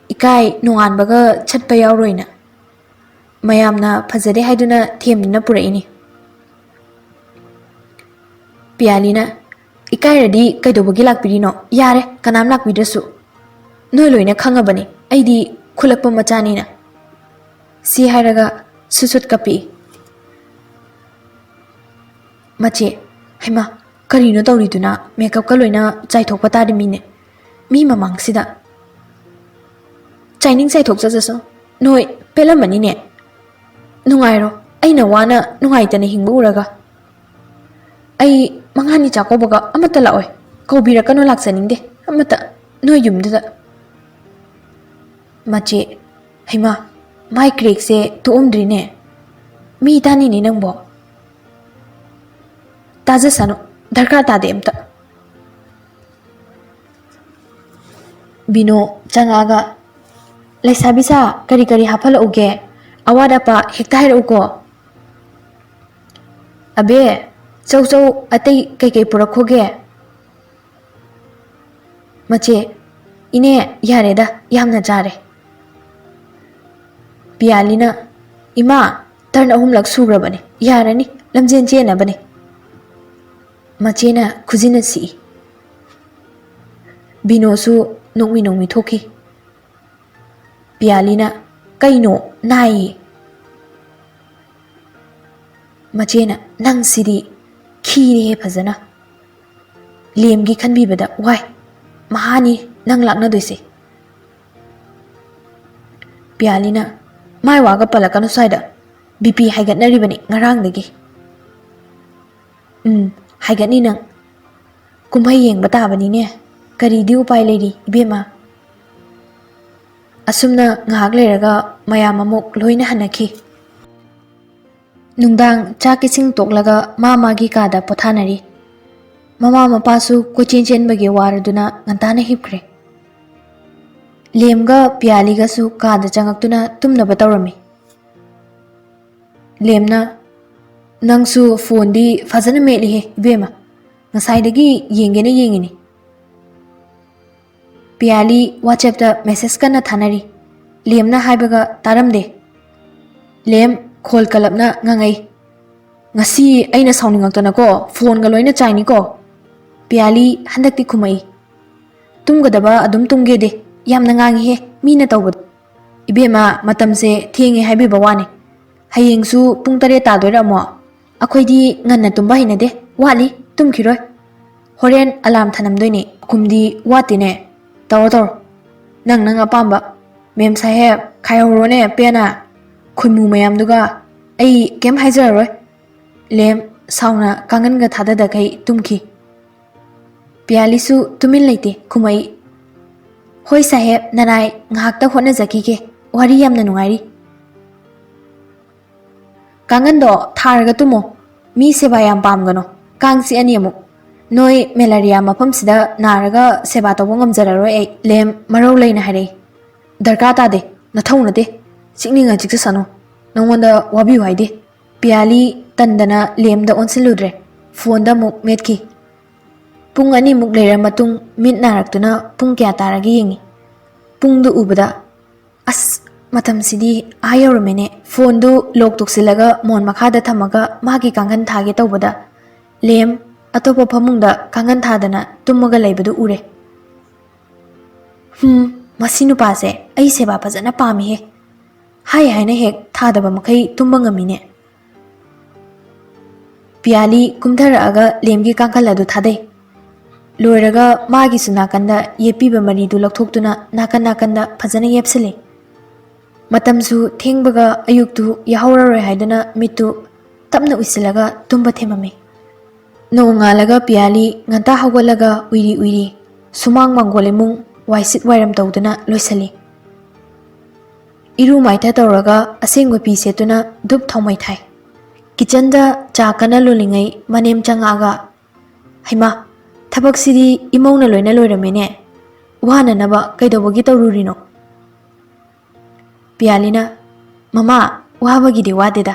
ꯏꯀꯥꯏ ꯅꯣꯡꯉꯥꯟꯕꯒ ꯆꯠꯄ ꯌꯥꯎꯔꯣꯏꯅ꯫ ꯃꯌꯥꯝꯅ ꯐꯖꯗꯦ ꯍꯥꯏꯗꯨꯅ ꯊꯦꯝꯗꯨꯅ ꯄꯨꯔꯛꯏꯅꯤ"꯫ ꯄꯤꯌꯥꯂꯤꯅ, "ꯏꯀꯥꯏꯔꯗꯤ ꯀꯩꯗꯧꯕꯒꯤ ꯂꯥꯛꯄꯤꯔꯤꯅꯣ? ꯌꯥꯔꯦ, ꯀꯅꯥꯝ ꯂꯥꯛꯄꯤꯗ꯭ꯔꯁꯨ꯫ ꯅꯣꯏ ꯂꯣꯏꯅ ꯈꯪꯉꯕꯅꯤ ꯑꯩꯗꯤ ꯈꯨꯂꯛꯄ ꯃꯆꯥꯅꯤꯅ"꯫ ꯁꯤ ꯍꯥꯏꯔꯒ ꯁꯨꯠ ꯁꯨꯠ ꯀꯞꯄꯤ꯫ ꯃꯆꯦ, "ꯍꯩꯃꯥ, ꯀꯔꯤꯅꯣ ꯇꯧꯔꯤꯗꯨꯅ? ꯃꯦꯀꯞꯀ ꯂꯣꯏꯅ ꯆꯥꯏꯊꯣꯛꯄ ꯇꯥꯔꯤꯃꯤꯅꯦ꯫ ꯃꯤ ꯃꯃꯥꯡꯁꯤꯗ"꯫ "ꯆꯥꯏꯅꯤꯡ ꯆꯥꯏꯊꯣꯛꯆꯖꯁꯅꯨ꯫ ꯅꯣꯏ ꯄꯦꯜꯂꯝꯃꯅꯤꯅꯦ꯫ ꯅꯨꯡꯉꯥꯏꯔꯣ, ꯑꯩꯅ ꯋꯥꯅ ꯅꯨꯡꯉꯥꯏꯇꯅ ꯍꯤꯡꯕ ꯎꯔꯒ"꯫ ꯑꯩ ꯃꯉꯥꯅꯤ ꯆꯥꯛꯀꯧꯕꯒ ꯑꯃꯠꯇ ꯂꯥꯛꯑꯣꯏ꯫ ꯀꯧꯕꯤꯔꯛꯀꯅꯨ, ꯂꯥꯛꯆꯅꯤꯡꯗꯦ ꯑꯃꯠꯇ ꯅꯣꯏ ꯌꯨꯝꯗꯨꯗ꯫ ꯃꯆꯦ, ꯍꯩꯃꯥ, ꯃꯥꯏ crackꯁꯦ ꯇꯣꯛꯑꯝꯗ꯭ꯔꯤꯅꯦ꯫ ꯃꯤ ꯇꯥꯅꯤꯅꯦ ꯅꯪꯕꯣ꯫ ꯇꯥꯖꯁꯅꯨ, ꯗꯔꯀꯥꯔ ꯇꯥꯗꯦ ꯑꯝꯇ꯫ ꯕꯤꯅꯣ ꯆꯪꯉꯛꯑꯒ, "ꯂꯩꯁꯥꯕꯤ ꯁꯥ, ꯀꯔꯤ ꯀꯔꯤ ꯍꯥꯞꯐꯜꯂꯛꯎꯒꯦ? ꯑꯋꯥꯠ ꯑꯄꯥ ꯍꯦꯛꯇ ꯍꯥꯏꯔꯛꯎꯀꯣ꯫" "ꯑꯕꯦ, ꯆꯧ ꯆꯧ, ꯑꯇꯩ ꯀꯩꯀꯩ ꯄꯨꯔꯛꯈꯣꯒꯦ?" ꯃꯆꯦ, "ꯏꯅꯦ, ꯌꯥꯔꯦꯗ, ꯌꯥꯝꯅ ꯆꯥꯔꯦ꯫" ꯄꯤꯌꯥꯂꯤꯅ, "ꯏꯃꯥ, turn ꯑꯍꯨꯝꯂꯛ ꯁꯨꯈ꯭ꯔꯕꯅꯦ, ꯌꯥꯔꯅꯤ, ꯂꯝꯖꯦꯟ ꯆꯦꯟꯅꯕꯅꯦ꯫" ꯃꯆꯦꯅ ꯈꯨꯖꯤꯟꯅ ꯁꯤꯛꯏ꯫ ꯕꯤꯅꯣꯁꯨ ꯅꯣꯛꯃꯤ ꯅꯣꯛꯃꯤ ꯊꯣꯛꯈꯤ꯫ ꯄꯤꯌꯥꯂꯤꯅ, "ꯀꯩꯅꯣ, ꯅꯥꯏꯌꯦ꯫" ꯃꯆꯦꯅ, "ꯅꯪꯁꯤꯗꯤ ꯈꯤꯔꯦꯍꯦ ꯐꯖꯅ꯫ ꯂꯦꯝꯒꯤ ꯈꯟꯕꯤꯕꯗ ꯋꯥꯏ꯫ ꯃꯍꯥꯅꯤ ꯅꯪ ꯂꯥꯛꯅꯗꯣꯏꯁꯦ꯫" ꯄꯤꯌꯥꯂꯤꯅ, "ꯃꯥꯏ ꯋꯥꯒ ꯄꯜꯂꯛꯀꯅꯨ ꯁ꯭ꯋꯥꯏꯗ꯫ BP ꯍꯥꯏꯒꯠꯅꯔꯤꯕꯅꯤ ꯉꯔꯥꯡꯗꯒꯤ꯫" "ꯎꯝ, ꯍꯥꯏꯒꯠꯅꯤ ꯅꯪ꯫ ꯀꯨꯝꯍꯩ ꯌꯦꯡꯕ ꯇꯥꯕꯅꯤꯅꯦ꯫ ꯀꯔꯤꯗꯤ ꯎꯄꯥꯏ ꯂꯩꯔꯤ, ꯏꯕꯦꯝꯃ?" ꯑꯁꯨꯝꯅ ꯉꯥꯏꯍꯥꯛ ꯂꯩꯔꯒ ꯃꯌꯥꯝ ꯑꯃꯨꯛ ꯂꯣꯏꯅ ꯍꯟꯅꯈꯤ꯫ ꯅꯨꯡꯗꯥꯡ ꯆꯥꯛ ꯏꯁꯤꯡ ꯇꯣꯛꯂꯒ ꯃꯥ ꯃꯥꯒꯤ ꯀꯥꯗ ꯄꯣꯊꯥꯅꯔꯤ꯫ ꯃꯃꯥ ꯃꯄꯥꯁꯨ ꯀꯣꯏꯆꯦꯟ ꯆꯦꯟꯕꯒꯤ ꯋꯥꯔꯗꯨꯅ ꯉꯟꯇꯥꯅ ꯍꯤꯞꯈ꯭ꯔꯦ꯫ ꯂꯦꯝꯒ ꯄꯤꯌꯥꯂꯤꯒꯁꯨ ꯀꯥꯗ ꯆꯪꯉꯛꯇꯨꯅ ꯇꯨꯝꯅꯕ ꯇꯧꯔꯝꯃꯤ꯫ ꯂꯦꯝꯅ, "ꯅꯪꯁꯨ ꯐꯣꯟꯗꯤ ꯐꯖꯅ ꯃꯦꯠꯂꯤꯍꯦ ꯏꯕꯦꯝꯃ, ꯉꯁꯥꯏꯗꯒꯤ ꯌꯦꯡꯒꯦꯅ ꯌꯦꯡꯉꯤꯅꯤ꯫" ꯄꯤꯌꯥꯂꯤ WhatsAppꯇ message ꯀꯟꯅ ꯊꯥꯅꯔꯤ꯫ ꯂꯦꯝꯅ ꯍꯥꯏꯕꯒ ꯇꯥꯔꯝꯗꯦ꯫ ꯂꯦꯝ ꯈꯣꯜ ꯀꯂꯞꯅ ꯉꯥꯡꯉꯩ꯫ "ꯉꯁꯤ ꯑꯩꯅ ꯁꯥꯎꯅꯤꯡꯉꯛꯇꯅꯀꯣ ꯐꯣꯟꯒ ꯂꯣꯏꯅ ꯆꯥꯏꯅꯤꯀꯣ꯫" ꯄꯤꯌꯥꯂꯤ ꯍꯟꯗꯛꯇꯤ ꯈꯨꯝꯃꯛꯏ꯫ "ꯇꯨꯝꯒꯗꯕ ꯑꯗꯨꯝ ꯇꯨꯝꯒꯦꯗꯦ, ꯌꯥꯝꯅ ꯉꯥꯡꯉꯤꯍꯦ ꯃꯤꯅ ꯇꯧꯕꯗꯣ꯫" "ꯏꯕꯦꯝꯃ, ꯃꯇꯝꯁꯦ ꯊꯦꯡꯉꯦ ꯍꯥꯏꯕꯤꯕ ꯋꯥꯅꯤ꯫ ꯍꯌꯦꯡꯁꯨ ꯄꯨꯡ ꯇꯔꯦꯠ ꯇꯥꯗꯣꯏꯔꯝꯃꯣ? ꯑꯩꯈꯣꯏꯗꯤ ꯉꯟꯅ ꯇꯨꯝꯕ ꯍꯩꯅꯗꯦ, ꯋꯥꯠꯂꯤ, ꯇꯨꯝꯈꯤꯔꯣꯏ꯫ ꯍꯣꯔꯦꯟ alarm ꯊꯅꯝꯗꯣꯏꯅꯦ, ꯈꯨꯝꯗꯤ ꯋꯥꯠꯇꯦꯅꯦ꯫ ꯇꯧꯔꯣ ꯇꯧꯔꯣ, ꯅꯪ ꯅꯪ ꯑꯄꯥꯝꯕ꯫ ꯃꯦꯝ ꯁꯥꯍꯦꯕ, ꯈꯥꯏꯍꯧꯔꯣꯅꯦ ꯄꯦꯟꯅ꯫ ꯈꯣꯏꯃꯨ ꯃꯌꯥꯝꯗꯨꯒ ꯑꯩ ꯀꯩꯝ ꯍꯥꯏꯖꯔꯔꯣꯏ꯫" ꯂꯦꯝ ꯁꯥꯎꯅ ꯀꯥꯡꯒꯟꯒ ꯊꯥꯗꯗꯈꯩ ꯇꯨꯝꯈꯤ꯫ ꯄꯤꯌꯥꯂꯤꯁꯨ ꯇꯨꯃꯤꯟ ꯂꯩꯇꯦ, ꯈꯨꯝꯃꯛꯏ, "ꯍꯣꯏ ꯁꯥꯍꯦꯕ, ꯅꯅꯥꯏ ꯉꯥꯏꯍꯥꯛꯇ ꯍꯣꯠꯅꯖꯈꯤꯒꯦ, ꯋꯥꯔꯤ ꯌꯥꯝꯅ ꯅꯨꯡꯉꯥꯏꯔꯤ꯫ ꯀꯥꯡꯒꯟꯗꯣ ꯊꯥꯔꯒ ꯇꯨꯝꯃꯣ, ꯃꯤ ꯁꯦꯕꯥ ꯌꯥꯝ ꯄꯥꯝꯒꯅꯣ, ꯀꯥꯡ ꯆꯤꯛꯑꯅꯤ ꯑꯃꯨꯛ꯫ ꯅꯣꯏ ꯃꯦꯂꯥꯔꯤꯌꯥ ꯃꯐꯝꯁꯤꯗ ꯅꯥꯔꯒ ꯁꯦꯕꯥ ꯇꯧꯕ ꯉꯝꯖꯔꯔꯣꯏ ꯑꯩ", ꯂꯦꯝ ꯃꯔꯧ ꯂꯩꯅ ꯍꯥꯏꯔꯛꯏ꯫ "ꯗꯔꯀꯥꯔ ꯇꯥꯗꯦ, ꯅꯊꯧ ꯅꯠꯇꯦ, ꯆꯤꯛꯅꯤꯡꯉ ꯆꯤꯛꯆꯁꯅꯨ, ꯅꯉꯣꯟꯗ ꯋꯥꯕꯤꯌꯨ ꯍꯥꯏꯗꯦ"꯫ ꯄꯤꯌꯥꯂꯤ ꯇꯟꯗꯅ ꯂꯦꯝꯗ ꯑꯣꯟꯁꯤꯜꯂꯨꯗ꯭ꯔꯦ, ꯐꯣꯟꯗ ꯑꯃꯨꯛ ꯃꯦꯠꯈꯤ꯫ ꯄꯨꯡ ꯑꯅꯤꯃꯨꯛ ꯂꯩꯔ ꯃꯇꯨꯡ ꯃꯤꯠ ꯅꯥꯔꯛꯇꯨꯅ ꯄꯨꯡ ꯀꯌꯥ ꯇꯥꯔꯒꯦ ꯌꯦꯡꯉꯤ꯫ ꯄꯨꯡꯗꯨ ꯎꯕꯗ, "ꯑꯁ, ꯃꯇꯝꯁꯤꯗꯤ ꯑꯥ ꯌꯧꯔꯝꯃꯦꯅꯦ"꯫ ꯐꯣꯟꯗꯨ ꯂꯣꯛ ꯇꯣꯛꯁꯤꯜꯂꯒ ꯃꯣꯟ ꯃꯈꯥꯗ ꯊꯝꯃꯒ ꯃꯥꯒꯤ ꯀꯥꯡꯒꯟ ꯊꯥꯒꯦ ꯇꯧꯕꯗ, ꯂꯦꯝ ꯑꯇꯣꯞꯄ ꯐꯃꯨꯡꯗ ꯀꯥꯡꯒꯟ ꯊꯥꯗꯅ ꯇꯨꯝꯃꯒ ꯂꯩꯕꯗꯨ ꯎꯔꯦ꯫ "ꯍꯨꯝ, ꯃꯁꯤ ꯅꯨꯄꯥꯁꯦ ꯑꯩ ꯁꯦꯕꯥ ꯐꯖꯅ ꯄꯥꯝꯃꯤꯍꯦ꯫ ꯍꯥꯏ ꯍꯥꯏꯅ ꯍꯦꯛ ꯊꯥꯗꯕ ꯃꯈꯩ ꯇꯨꯝꯕ ꯉꯝꯃꯤꯅꯦ"꯫ ꯄꯤꯌꯥꯂꯤ ꯀꯨꯝꯊꯔꯛꯑꯒ ꯂꯦꯝꯒꯤ ꯀꯥꯡꯈꯜ ꯑꯗꯨ ꯊꯥꯗꯩ꯫ ꯂꯣꯏꯔꯒ ꯃꯥꯒꯤꯁꯨ ꯅꯥꯀꯟꯗ ꯌꯦꯞꯄꯤꯕ ꯃꯔꯤꯗꯨ ꯂꯧꯊꯣꯛꯇꯨꯅ ꯅꯥꯀꯟ ꯅꯥꯀꯟꯗ ꯐꯖꯅ ꯌꯦꯞꯁꯤꯜꯂꯤ꯫ ꯃꯇꯝꯁꯨ ꯊꯦꯡꯕꯒ ꯑꯌꯨꯛꯇꯨ ꯌꯥꯍꯧꯔꯔꯣꯏ ꯍꯥꯏꯗꯨꯅ ꯃꯤꯠꯇꯨ ꯇꯞꯅ ꯎꯏꯁꯤꯜꯂꯒ ꯇꯨꯝꯕ ꯊꯦꯝꯃꯝꯃꯤ꯫ ꯅꯣꯡꯉꯥꯜꯂꯒ ꯄꯤꯌꯥꯂꯤ ꯉꯟꯇꯥ ꯍꯧꯒꯠꯂꯒ ꯎꯏꯔꯤ ꯎꯏꯔꯤ ꯁꯨꯃꯥꯡ ꯃꯥꯡꯒꯣꯜ ꯏꯃꯨꯡ ꯋꯥꯏꯁꯤꯠ ꯋꯥꯏꯔꯝ ꯇꯧꯗꯨꯅ ꯂꯣꯏꯁꯤꯜꯂꯤ꯫ ꯏꯔꯨ ꯃꯥꯏꯊ ꯇꯧꯔꯒ ꯑꯁꯦꯡꯕ ꯐꯤ ꯁꯦꯠꯇꯨꯅ ꯙꯨꯞ ꯊꯥꯎꯃꯩ ꯊꯥꯏ꯫ ꯀꯤꯆꯟꯗ ꯆꯥ ꯀꯟꯅ ꯂꯣꯜꯂꯤꯉꯩ ꯃꯅꯦꯝ ꯆꯪꯉꯛꯑꯒ, "ꯍꯩꯃꯥ, ꯊꯕꯛꯁꯤꯗꯤ ꯏꯃꯧꯅ ꯂꯣꯏꯅ ꯂꯣꯏꯔꯝꯃꯦꯅꯦ꯫ ꯋꯥꯅꯅꯕ ꯀꯩꯗꯧꯕꯒꯤ ꯇꯧꯔꯨꯔꯤꯅꯣ?" ꯄꯤꯌꯥꯂꯤꯅ, "ꯃꯃꯥ, ꯋꯥꯕꯒꯤꯗꯤ ꯋꯥꯗꯦꯗ꯫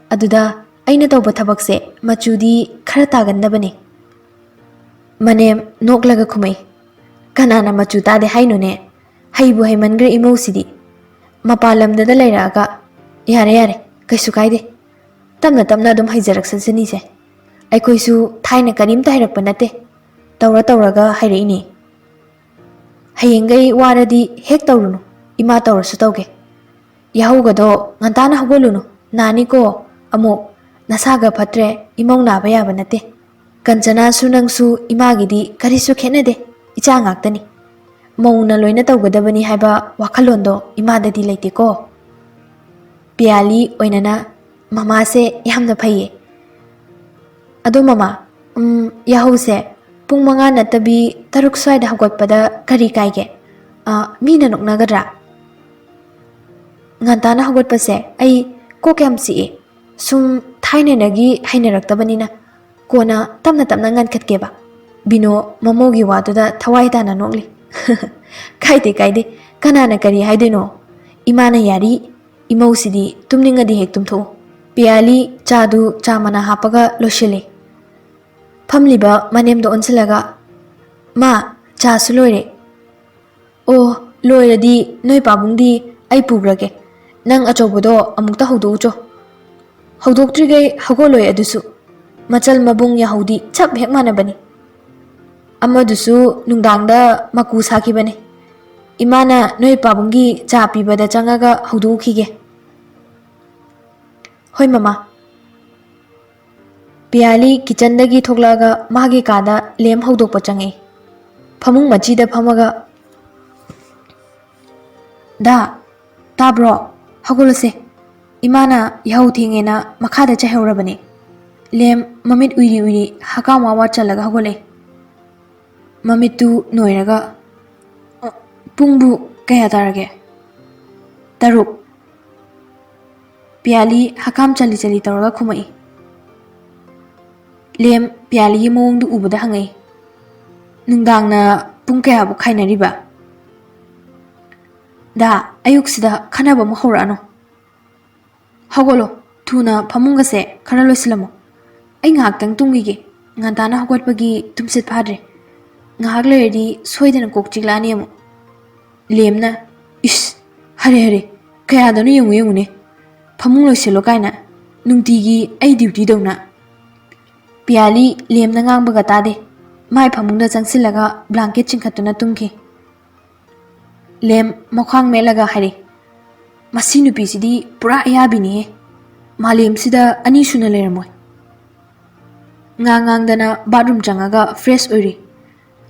ꯑꯗꯨꯗ ꯑꯩꯅ ꯇꯧꯕ ꯊꯕꯛꯁꯦ ꯃꯆꯨꯗꯤ ꯈꯔ ꯇꯥꯒꯟꯗꯕꯅꯦ"꯫ ꯃꯅꯦꯝ ꯅꯣꯛꯂꯒ ꯈꯨꯝꯃꯛꯏ, "ꯀꯅꯥꯅ ꯃꯆꯨ ꯇꯥꯗꯦ ꯍꯥꯏꯅꯣꯅꯦ? ꯍꯩꯕꯨ ꯍꯩꯃꯟꯈ꯭ꯔꯦ ꯏꯃꯧꯁꯤꯗꯤ꯫ ꯃꯄꯥꯟ ꯂꯝꯗꯗ ꯂꯩꯔꯛꯑꯒ"꯫ "ꯌꯥꯔꯦ, ꯌꯥꯔꯦ, ꯀꯩꯁꯨ ꯀꯥꯏꯗꯦ꯫ ꯇꯞꯅ ꯇꯞꯅ ꯑꯗꯨꯝ ꯍꯩꯖꯔꯛꯁꯁꯅꯤꯁꯦ꯫ ꯑꯩꯈꯣꯏꯁꯨ ꯊꯥꯏꯅ ꯀꯔꯤꯝꯇ ꯍꯩꯔꯛꯄ ꯅꯠꯇꯦ꯫ ꯇꯧꯔ ꯇꯧꯔꯒ ꯍꯩꯔꯛꯏꯅꯦ꯫ ꯍꯌꯦꯡꯈꯩ ꯋꯥꯔꯗꯤ ꯍꯦꯛ ꯇꯧꯔꯨꯅꯨ, ꯏꯃꯥ ꯇꯧꯔꯁꯨ ꯇꯧꯒꯦ꯫ ꯌꯥꯍꯧꯒꯗꯣ ꯉꯟꯇꯥꯅ ꯍꯧꯒꯠꯂꯨꯅꯨ, ꯅꯥꯅꯤꯀꯣ꯫ ꯑꯃꯨꯛ ꯅꯁꯥꯒ ꯐꯠꯇ꯭ꯔꯦ, ꯏꯃꯧ ꯅꯥꯕ ꯌꯥꯕ ꯅꯠꯇꯦ꯫ ꯀꯟꯆꯅꯥꯁꯨ ꯅꯪꯁꯨ ꯏꯃꯥꯒꯤꯗꯤ ꯀꯔꯤꯁꯨ ꯈꯦꯠꯅꯗꯦ, ꯏꯆꯥ ꯉꯥꯛꯇꯅꯤ꯫ ꯃꯧꯅ ꯂꯣꯏꯅ ꯇꯧꯒꯗꯕꯅꯤ ꯍꯥꯏꯕ ꯋꯥꯈꯜꯂꯣꯟꯗꯣ ꯏꯃꯥꯗꯗꯤ ꯂꯩꯇꯦꯀꯣ"꯫ ꯄꯤꯌꯥꯂꯤ ꯑꯣꯏꯅꯅ, "ꯃꯃꯥꯁꯦ ꯌꯥꯝꯅ ꯐꯩꯌꯦ꯫ ꯑꯗꯣ ꯃꯃꯥ, ꯎꯝ, ꯌꯥꯍꯧꯁꯦ ꯄꯨꯡ ꯃꯉꯥ ꯅꯠꯇꯕꯤ ꯇꯔꯨꯛ ꯁ꯭ꯋꯥꯏꯗ ꯍꯧꯒꯠꯄꯗ ꯀꯔꯤ ꯀꯥꯏꯒꯦ? ꯑ, ꯃꯤꯅ ꯅꯣꯛꯅꯒꯗ꯭ꯔꯥ? ꯉꯟꯇꯥꯅ ꯍꯧꯒꯠꯄꯁꯦ ꯑꯩ ꯀꯣꯛ ꯌꯥꯝ ꯆꯤꯛꯑꯦ꯫ ꯁꯨꯝ ꯊꯥꯏꯅꯗꯒꯤ ꯍꯩꯅꯔꯛꯇꯕꯅꯤꯅ꯫ ꯀꯣꯟꯅ ꯇꯞꯅ ꯇꯞꯅ ꯉꯟꯈꯠꯀꯦꯕ꯫ ꯕꯤꯅꯣ ꯃꯃꯧꯒꯤ ꯋꯥꯗꯨꯗ ꯊꯋꯥꯏ ꯇꯥꯅ ꯅꯣꯛꯂꯤ꯫ "ꯀꯥꯏꯗꯦ, ꯀꯥꯏꯗꯦ꯫ ꯀꯅꯥꯅ ꯀꯔꯤ ꯍꯥꯏꯗꯣꯏꯅꯣ? ꯏꯃꯥꯅ ꯌꯥꯔꯤ꯫ ꯏꯃꯧꯁꯤꯗꯤ ꯇꯨꯝꯅꯤꯡꯉꯗꯤ ꯍꯦꯛ ꯇꯨꯝꯊꯣꯛꯎ꯫" ꯄꯤꯌꯥꯂꯤ ꯆꯥꯗꯨ ꯆꯥ ꯃꯅꯥ ꯍꯥꯞꯄꯒ ꯂꯣꯏꯁꯤꯜꯂꯤ꯫ ꯐꯝꯂꯤꯕ ꯃꯅꯦꯝꯗ ꯑꯣꯟꯁꯤꯜꯂꯒ, "ꯃꯥ, ꯆꯥꯁꯨ ꯂꯣꯏꯔꯦ꯫ ꯑꯣ, ꯂꯣꯏꯔꯗꯤ ꯅꯣꯏ ꯄꯥꯕꯨꯡꯗꯤ ꯑꯩ ꯄꯨꯈ꯭ꯔꯒꯦ꯫ ꯅꯪ ꯑꯆꯧꯕꯗꯣ ꯑꯃꯨꯛꯇ ꯍꯧꯗꯣꯛꯎꯆꯣ꯫" "ꯍꯧꯗꯣꯛꯇ꯭ꯔꯤꯈꯩ ꯍꯧꯒꯠꯂꯣꯏ ꯑꯗꯨꯁꯨ꯫ ꯃꯆꯜ ꯃꯕꯨꯡ ꯌꯥꯍꯧꯗꯤ ꯆꯞ ꯍꯦꯛ ꯃꯥꯟꯅꯕꯅꯤ꯫ ꯑꯃꯗꯨꯁꯨ ꯅꯨꯡꯗꯥꯡꯗ ꯃꯀꯨ ꯁꯥꯈꯤꯕꯅꯤ꯫ ꯏꯃꯥꯅ ꯅꯣꯏ ꯄꯥꯕꯨꯡꯒꯤ ꯆꯥ ꯄꯤꯕꯗ ꯆꯪꯉꯒ ꯍꯧꯗꯣꯛꯎꯈꯤꯒꯦ꯫" "ꯍꯣꯏ, ꯃꯃꯥ꯫" ꯄꯤꯌꯥꯂꯤ ꯀꯤꯆꯟꯗꯒꯤ ꯊꯣꯛꯂꯛꯑꯒ ꯃꯥꯒꯤ ꯀꯥꯗ ꯂꯦꯝ ꯍꯧꯗꯣꯛꯄ ꯆꯪꯉꯛꯏ꯫ ꯐꯃꯨꯡ ꯃꯆꯤꯗ ꯐꯝꯃꯒ, "ꯗꯥ, ꯇꯥꯕ꯭ꯔꯣ? ꯍꯧꯒꯠꯂꯁꯦ꯫ ꯏꯃꯥꯅ ꯌꯥꯍꯧ ꯊꯦꯡꯉꯦꯅ ꯃꯈꯥꯗ ꯆꯥꯏꯍꯧꯔꯕꯅꯦ꯫" ꯂꯦꯝ ꯃꯃꯤꯠ ꯎꯏꯔꯤ ꯎꯏꯔꯤ ꯍꯀꯥꯝ ꯋꯥ ꯋꯥ ꯆꯜꯂꯒ ꯍꯧꯒꯠꯂꯛꯏ꯫ ꯃꯃꯤꯠꯇꯨ ꯅꯣꯏꯔꯒ, "ꯑ, ꯄꯨꯡꯕꯨ ꯀꯌꯥ ꯇꯥꯔꯒꯦ?" "ꯇꯔꯨꯛ꯫" ꯄꯤꯌꯥꯂꯤ ꯍꯀꯥꯝ ꯆꯜꯂꯤ ꯆꯜꯂꯤ ꯇꯧꯔꯒ ꯈꯨꯝꯃꯛꯏ꯫ ꯂꯦꯝ ꯄꯤꯌꯥꯂꯤꯒꯤ ꯃꯑꯣꯡꯗꯨ ꯎꯕꯗ ꯍꯪꯉꯛꯏ, "ꯅꯨꯡꯗꯥꯡꯅ ꯄꯨꯡ ꯀꯌꯥꯕꯨ ꯈꯥꯏꯅꯔꯤꯕ?" "ꯗꯥ, ꯑꯌꯨꯛꯁꯤꯗ ꯈꯟꯅꯕ ꯑꯃ ꯍꯧꯔꯛꯑꯅꯨ꯫ ꯍꯧꯒꯠꯂꯣ, ꯊꯨꯅ ꯐꯃꯨꯡꯒꯁꯦ ꯈꯔ ꯂꯣꯏꯁꯤꯜꯂꯝꯃꯣ꯫ ꯑꯩ ꯉꯥꯏꯍꯥꯛꯇꯪ ꯇꯨꯝꯈꯤꯒꯦ꯫ ꯉꯟꯇꯥꯅ ꯍꯧꯒꯠꯄꯒꯤ ꯇꯨꯝꯁꯤꯠ ꯐꯥꯗ꯭ꯔꯦ꯫ ꯉꯥꯏꯍꯥꯛ ꯂꯩꯔꯗꯤ ꯁꯣꯏꯗꯅ ꯀꯣꯛ ꯆꯤꯛꯂꯛꯑꯅꯤ ꯑꯃꯨꯛ꯫" ꯂꯦꯝꯅ, "ꯏꯁ, ꯍꯔꯦ ꯍꯔꯦ, ꯀꯌꯥꯗꯅꯣ ꯌꯦꯡꯉꯨ ꯌꯦꯡꯉꯨꯅꯦ꯫ ꯐꯃꯨꯡ ꯂꯣꯏꯁꯤꯜꯂꯣ ꯀꯥꯏꯅ, ꯅꯨꯡꯇꯤꯒꯤ ꯑꯩ ꯗ꯭ꯌꯨꯇꯤ ꯇꯧꯅ꯫" ꯄꯤꯌꯥꯂꯤ ꯂꯦꯝꯅ ꯉꯥꯡꯕꯒ ꯇꯥꯗꯦ꯫ ꯃꯥꯏ ꯐꯃꯨꯡꯗ ꯆꯪꯁꯤꯜꯂꯒ ꯕ꯭ꯂꯥꯡꯀꯦꯠ ꯆꯤꯡꯈꯠꯇꯨꯅ ꯇꯨꯝꯈꯤ꯫ ꯂꯦꯝ ꯃꯈ꯭ꯋꯥꯡ ꯃꯦꯠꯂꯒ ꯍꯥꯏꯔꯤ, "ꯃꯁꯤ ꯅꯨꯄꯤꯁꯤꯗꯤ ꯄꯨꯔꯥ ꯑꯌꯥꯕꯤꯅꯤꯍꯦ꯫ ꯃꯥꯂꯦꯝꯁꯤꯗ ꯑꯅꯤ ꯁꯨꯅ ꯂꯩꯔꯝꯃꯣꯏ꯫" ꯉꯥꯡ ꯉꯥꯡꯗꯅ ꯕꯥꯠꯔꯨꯝ ꯆꯪꯉꯒ ꯐ꯭ꯔꯦꯁ ꯑꯣꯏꯔꯤ꯫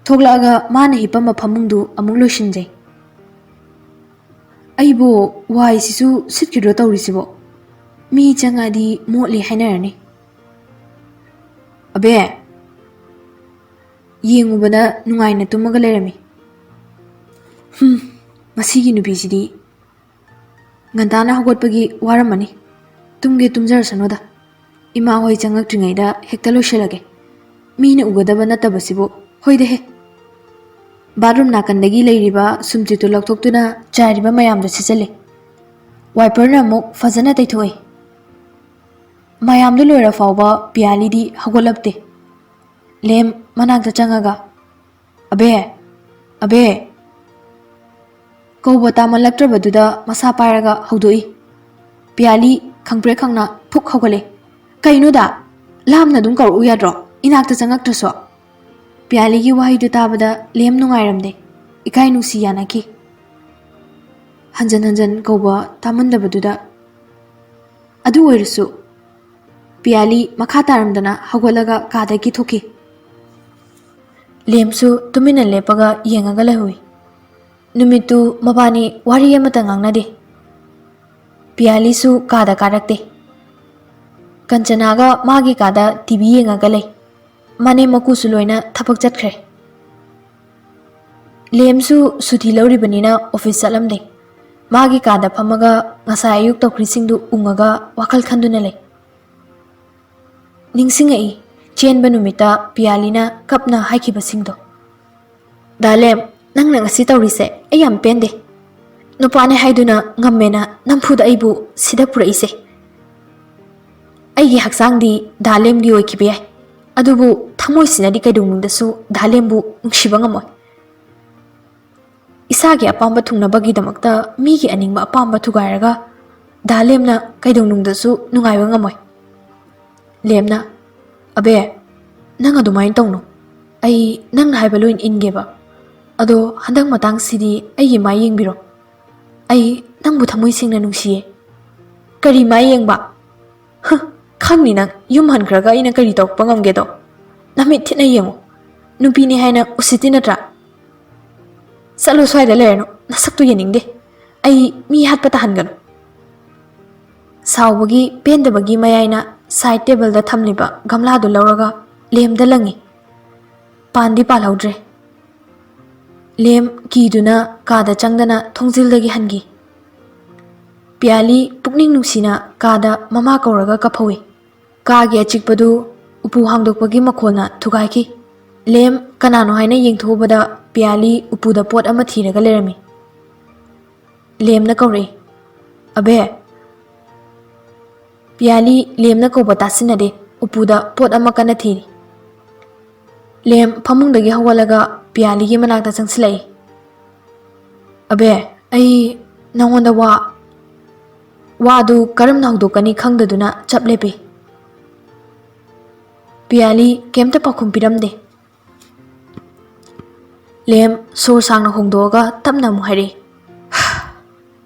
ꯊꯣꯛꯂꯛꯑꯒ ꯃꯥꯅ ꯍꯤꯞꯄꯝꯕ ꯐꯃꯨꯡꯗꯨ ꯑꯃꯨꯛ ꯂꯣꯏꯁꯤꯟꯖꯩ꯫ "ꯑꯩꯕꯨ ꯋꯥꯏꯁꯤꯁꯨ ꯁꯤꯠꯈꯤꯗ꯭ꯔꯣ ꯇꯧꯔꯤꯁꯤꯕꯣ? ꯃꯤ ꯆꯪꯉꯛꯑꯗꯤ ꯃꯣꯠꯂꯤ ꯍꯥꯏꯅꯔꯅꯤ꯫" "ꯑꯕꯦ!" ꯌꯦꯡꯉꯨꯕꯗ ꯅꯨꯡꯉꯥꯏꯅ ꯇꯨꯝꯃꯒ ꯂꯩꯔꯝꯃꯤ꯫ "ꯍꯨꯝ, ꯃꯁꯤꯒꯤ ꯅꯨꯄꯤꯁꯤꯗꯤ ꯉꯟꯇꯥꯅ ꯍꯧꯒꯠꯄꯒꯤ ꯋꯥꯔꯝꯃꯅꯤ꯫ ꯇꯨꯝꯒꯦ ꯇꯨꯝꯖꯔꯁꯅꯨꯗ꯫ ꯏꯃꯥ ꯍꯣꯏ ꯆꯪꯉꯛꯇ꯭ꯔꯤꯉꯩꯗ ꯍꯦꯛꯇ ꯂꯣꯏꯁꯤꯜꯂꯒꯦ꯫ ꯃꯤꯅ ꯎꯒꯗꯕ ꯅꯠꯇꯕꯁꯤꯕꯨ꯫ ꯍꯣꯏꯗꯍꯦ!" ꯕꯥꯠꯔꯨꯝ ꯅꯥꯀꯟꯗꯒꯤ ꯂꯩꯔꯤꯕ ꯁꯨꯝꯆꯤꯠꯇꯨ ꯂꯧꯊꯣꯛꯇꯨꯅ ꯆꯥꯏꯔꯤꯕ ꯃꯌꯥꯝꯗꯨ ꯁꯤꯠꯆꯜꯂꯦ꯫ ꯋꯥꯏꯄꯔꯅ ꯑꯃꯨꯛ ꯐꯖꯅ ꯇꯩꯊꯣꯛꯏ꯫ ꯃꯌꯥꯝꯗꯨ ꯂꯣꯏꯔ ꯐꯥꯎꯕ ꯄꯤꯌꯥꯂꯤꯗꯤ ꯍꯧꯒꯠꯂꯛꯇꯦ꯫ ꯂꯦꯝ ꯃꯅꯥꯛꯇ ꯆꯪꯉꯒ, "ꯑꯕꯦ! ꯑꯕꯦ!" ꯀꯧꯕ ꯇꯥꯃꯜꯂꯛꯇ꯭ꯔꯕꯗꯨꯗ ꯃꯁꯥ ꯄꯥꯏꯔꯒ ꯍꯧꯗꯣꯛꯏ꯫ ꯄꯤꯌꯥꯂꯤ ꯈꯪꯄ꯭ꯔꯦꯛ ꯈꯪꯅ ꯐꯨꯛ ꯍꯧꯒꯠꯂꯦ꯫ "ꯀꯩꯅꯣꯗ? ꯂꯥꯞꯅ ꯑꯗꯨꯝ ꯀꯧꯔꯛꯎ ꯌꯥꯗ꯭ꯔꯣ? ꯏꯅꯥꯛꯇ ꯆꯪꯉꯛꯇ꯭ꯔꯁꯨ?" ꯄꯤꯌꯥꯂꯤꯒꯤ ꯋꯥꯍꯩꯗꯨ ꯇꯥꯕꯗ ꯂꯦꯝ ꯅꯨꯡꯉꯥꯏꯔꯝꯗꯦ꯫ ꯏꯀꯥꯏ ꯅꯨꯡꯁꯤ ꯌꯥꯅꯈꯤ꯫ ꯍꯟꯖꯟ ꯍꯟꯖꯟ ꯀꯧꯕ ꯇꯥꯃꯟꯗꯕꯗꯨꯗ꯫ ꯑꯗꯨ ꯑꯣꯏꯔꯁꯨ ꯄꯤꯌꯥꯂꯤ ꯃꯈꯥ ꯇꯥꯔꯝꯗꯅ ꯍꯧꯒꯠꯂꯒ ꯀꯥꯗꯒꯤ ꯊꯣꯛꯈꯤ꯫ ꯂꯦꯝꯁꯨ ꯇꯨꯃꯤꯟꯅ ꯂꯦꯞꯄꯒ ꯌꯦꯡꯉꯒ ꯂꯩꯍꯧꯏ꯫ ꯅꯨꯃꯤꯠꯇꯨ ꯃꯕꯥꯅꯤ ꯋꯥꯔꯤ ꯑꯃꯠꯇ ꯉꯥꯡꯅꯗꯦ꯫ ꯄꯤꯌꯥꯂꯤꯁꯨ ꯀꯥꯗ ꯀꯥꯔꯛꯇꯦ꯫ ꯀꯟꯆꯅꯥꯒ ꯃꯥꯒꯤ ꯀꯥꯗ ꯇꯤ ꯚꯤ ꯌꯦꯡꯉꯒ ꯂꯩ꯫ ꯃꯅꯦꯝ ꯃꯀꯨꯁꯨ ꯂꯣꯏꯅ ꯊꯕꯛ ꯆꯠꯈ꯭ꯔꯦ꯫ ꯂꯦꯝꯁꯨ ꯁꯨꯇꯤ ꯂꯧꯔꯤꯕꯅꯤꯅ ꯑꯣꯐꯤꯁ ꯆꯠꯂꯝꯗꯦ꯫ ꯃꯥꯒꯤ ꯀꯥꯗ ꯐꯝꯃꯒ ꯉꯁꯥꯏ ꯑꯌꯨꯛ ꯇꯧꯈ꯭ꯔꯤꯁꯤꯡꯗꯨ ꯎꯪꯉꯒ ꯋꯥꯈꯜ ꯈꯟꯗꯨꯅ ꯂꯩ꯫ ꯅꯤꯡꯁꯤꯡꯉꯛꯏ ꯆꯦꯟꯕ ꯅꯨꯃꯤꯠꯇ ꯄꯤꯌꯥꯂꯤꯅ ꯀꯞꯅ ꯍꯥꯏꯈꯤꯕꯁꯤꯡꯗꯣ꯫ "ꯗꯥ ꯂꯦꯝ, ꯅꯪꯅ ꯉꯁꯤ ꯇꯧꯔꯤꯁꯦ ꯑꯩ ꯌꯥꯝ ꯄꯦꯟꯗꯦ꯫ ꯅꯨꯄꯥꯅꯦ ꯍꯥꯏꯗꯨꯅ ꯉꯝꯃꯦꯅ ꯅꯝꯐꯨꯗ ꯑꯩꯕꯨ ꯁꯤꯗ ꯄꯨꯔꯛꯏꯁꯦ꯫ ꯑꯩꯒꯤ ꯍꯛꯆꯥꯡꯗꯤ ꯗꯥ ꯂꯦꯝꯒꯤ ꯑꯣꯏꯈꯤꯕ ꯌꯥꯏ, ꯑꯗꯨꯕꯨ ꯊꯃꯣꯏꯁꯤꯅꯗꯤ ꯀꯩꯗꯧꯅꯨꯡꯗꯁꯨ ꯗꯥ ꯂꯦꯝꯕꯨ ꯅꯨꯡꯁꯤꯕ ꯉꯝꯃꯣꯏ꯫ ꯏꯁꯥꯒꯤ ꯑꯄꯥꯝꯕ ꯊꯨꯡꯅꯕꯒꯤꯗꯃꯛꯇ ꯃꯤꯒꯤ ꯑꯅꯤꯡꯕ ꯑꯄꯥꯝꯕ ꯊꯨꯒꯥꯏꯔꯒ ꯗꯥ ꯂꯦꯝꯅ ꯀꯩꯗꯧꯅꯨꯡꯗꯁꯨ ꯅꯨꯡꯉꯥꯏꯕ ꯉꯝꯃꯣꯏ꯫" ꯂꯦꯝꯅ, "ꯑꯕꯦ, ꯅꯪ ꯑꯗꯨꯃꯥꯏꯅ ꯇꯧꯅꯨ꯫ ꯑꯩ ꯅꯪꯅ ꯍꯥꯏꯕ ꯂꯣꯏ ꯏꯟꯒꯦꯕ꯫ ꯑꯗꯣ ꯍꯟꯗꯛ ꯃꯇꯥꯡꯁꯤꯗꯤ ꯑꯩꯒꯤ ꯃꯥꯏ ꯌꯦꯡꯕꯤꯔꯣ꯫ ꯑꯩ ꯅꯪꯕꯨ ꯊꯃꯣꯏ ꯁꯦꯡꯅ ꯅꯨꯡꯁꯤꯌꯦ꯫ ꯀꯔꯤ ꯃꯥꯏ ꯌꯦꯡꯕ? ꯍ, ꯈꯪꯅꯤ ꯅꯪ꯫ ꯌꯨꯝ ꯍꯟꯈ꯭ꯔꯒ ꯑꯩꯅ ꯀꯔꯤ ꯇꯧꯔꯛꯄ ꯉꯝꯒꯦꯗꯣ꯫ ꯅꯃꯤꯠ ꯊꯤꯠꯅ ꯌꯦꯡꯉꯨ꯫ ꯅꯨꯄꯤꯅꯤ ꯍꯥꯏꯅ ꯎꯁꯤꯠꯇꯤ ꯅꯠꯇ꯭ꯔꯥ? ꯆꯠꯂꯣ, ꯁ꯭ꯋꯥꯏꯗ ꯂꯩꯔꯅꯨ꯫ ꯅꯁꯛꯇꯨ ꯌꯦꯡꯅꯤꯡꯗꯦ꯫ ꯑꯩ ꯃꯤ ꯍꯥꯠꯄ ꯇꯥꯍꯟꯒꯅꯨ꯫" ꯁꯥꯎꯕꯒꯤ, ꯄꯦꯟꯗꯕꯒꯤ ꯃꯌꯥꯏꯅ ꯁꯥꯏꯠ ꯇꯦꯕꯜꯗ ꯊꯝꯂꯤꯕ ꯒꯝꯂꯥꯗꯨ ꯂꯧꯔꯒ ꯂꯦꯝꯗ ꯂꯪꯉꯤ꯫ ꯄꯥꯟꯗꯤ ꯄꯥꯜꯍꯧꯗ꯭ꯔꯦ꯫ ꯂꯦꯝ ꯀꯤꯗꯨꯅ ꯀꯥꯗ ꯆꯪꯗꯅ ꯊꯣꯡꯖꯤꯜꯗꯒꯤ ꯍꯟꯈꯤ꯫ ꯄꯤꯌꯥꯂꯤ ꯄꯨꯛꯅꯤꯡ ꯅꯨꯡꯁꯤꯅ ꯀꯥꯗ ꯃꯃꯥ ꯀꯧꯔꯒ ꯀꯞꯍꯧꯏ꯫ ꯀꯥꯒꯤ ꯑꯆꯤꯛꯄꯗꯨ ꯎꯄꯨ ꯍꯥꯡꯗꯣꯛꯄꯒꯤ ꯃꯈꯣꯟꯅ ꯊꯨꯒꯥꯏꯈꯤ꯫ ꯂꯦꯝ ꯀꯅꯥꯅꯣ ꯍꯥꯏꯅ ꯌꯦꯡꯊꯣꯛꯎꯕꯗ ꯄꯤꯌꯥꯂꯤ ꯎꯄꯨꯗ ꯄꯣꯠ ꯑꯃ ꯊꯤꯔꯒ ꯂꯩꯔꯝꯃꯤ꯫ ꯂꯦꯝꯅ ꯀꯧꯔꯛꯏ, "ꯑꯕꯦ!" ꯄꯤꯌꯥꯂꯤ ꯂꯦꯝꯅ ꯀꯧꯕ ꯇꯥꯁꯤꯟꯅꯗꯦ꯫ ꯎꯄꯨꯗ ꯄꯣꯠ ꯑꯃ ꯀꯟꯅ ꯊꯤꯔꯤ꯫ ꯂꯦꯝ ꯐꯃꯨꯡꯗꯒꯤ ꯍꯧꯒꯠꯂꯒ ꯄꯤꯌꯥꯂꯤꯒꯤ ꯃꯅꯥꯛꯇ ꯆꯪꯁꯤꯜꯂꯛꯏ꯫ "ꯑꯕꯦ, ꯑꯩ ꯅꯉꯣꯟꯗ ꯋꯥ, ꯋꯥꯗꯨ ꯀꯔꯝꯅ ꯍꯧꯗꯣꯛꯀꯅꯤ ꯈꯪꯗꯗꯨꯅ ꯆꯞ ꯂꯦꯞꯄꯤ꯫" ꯄꯤꯌꯥꯂꯤ ꯀꯩꯝꯇ ꯄꯥꯎꯈꯨꯝ ꯄꯤꯔꯝꯗꯦ꯫ ꯂꯦꯝ ꯁꯣꯔ ꯁꯥꯡꯅ ꯍꯣꯡꯗꯣꯛꯑꯒ ꯇꯞꯅ ꯑꯃꯨꯛ ꯍꯥꯏꯔꯛꯏ,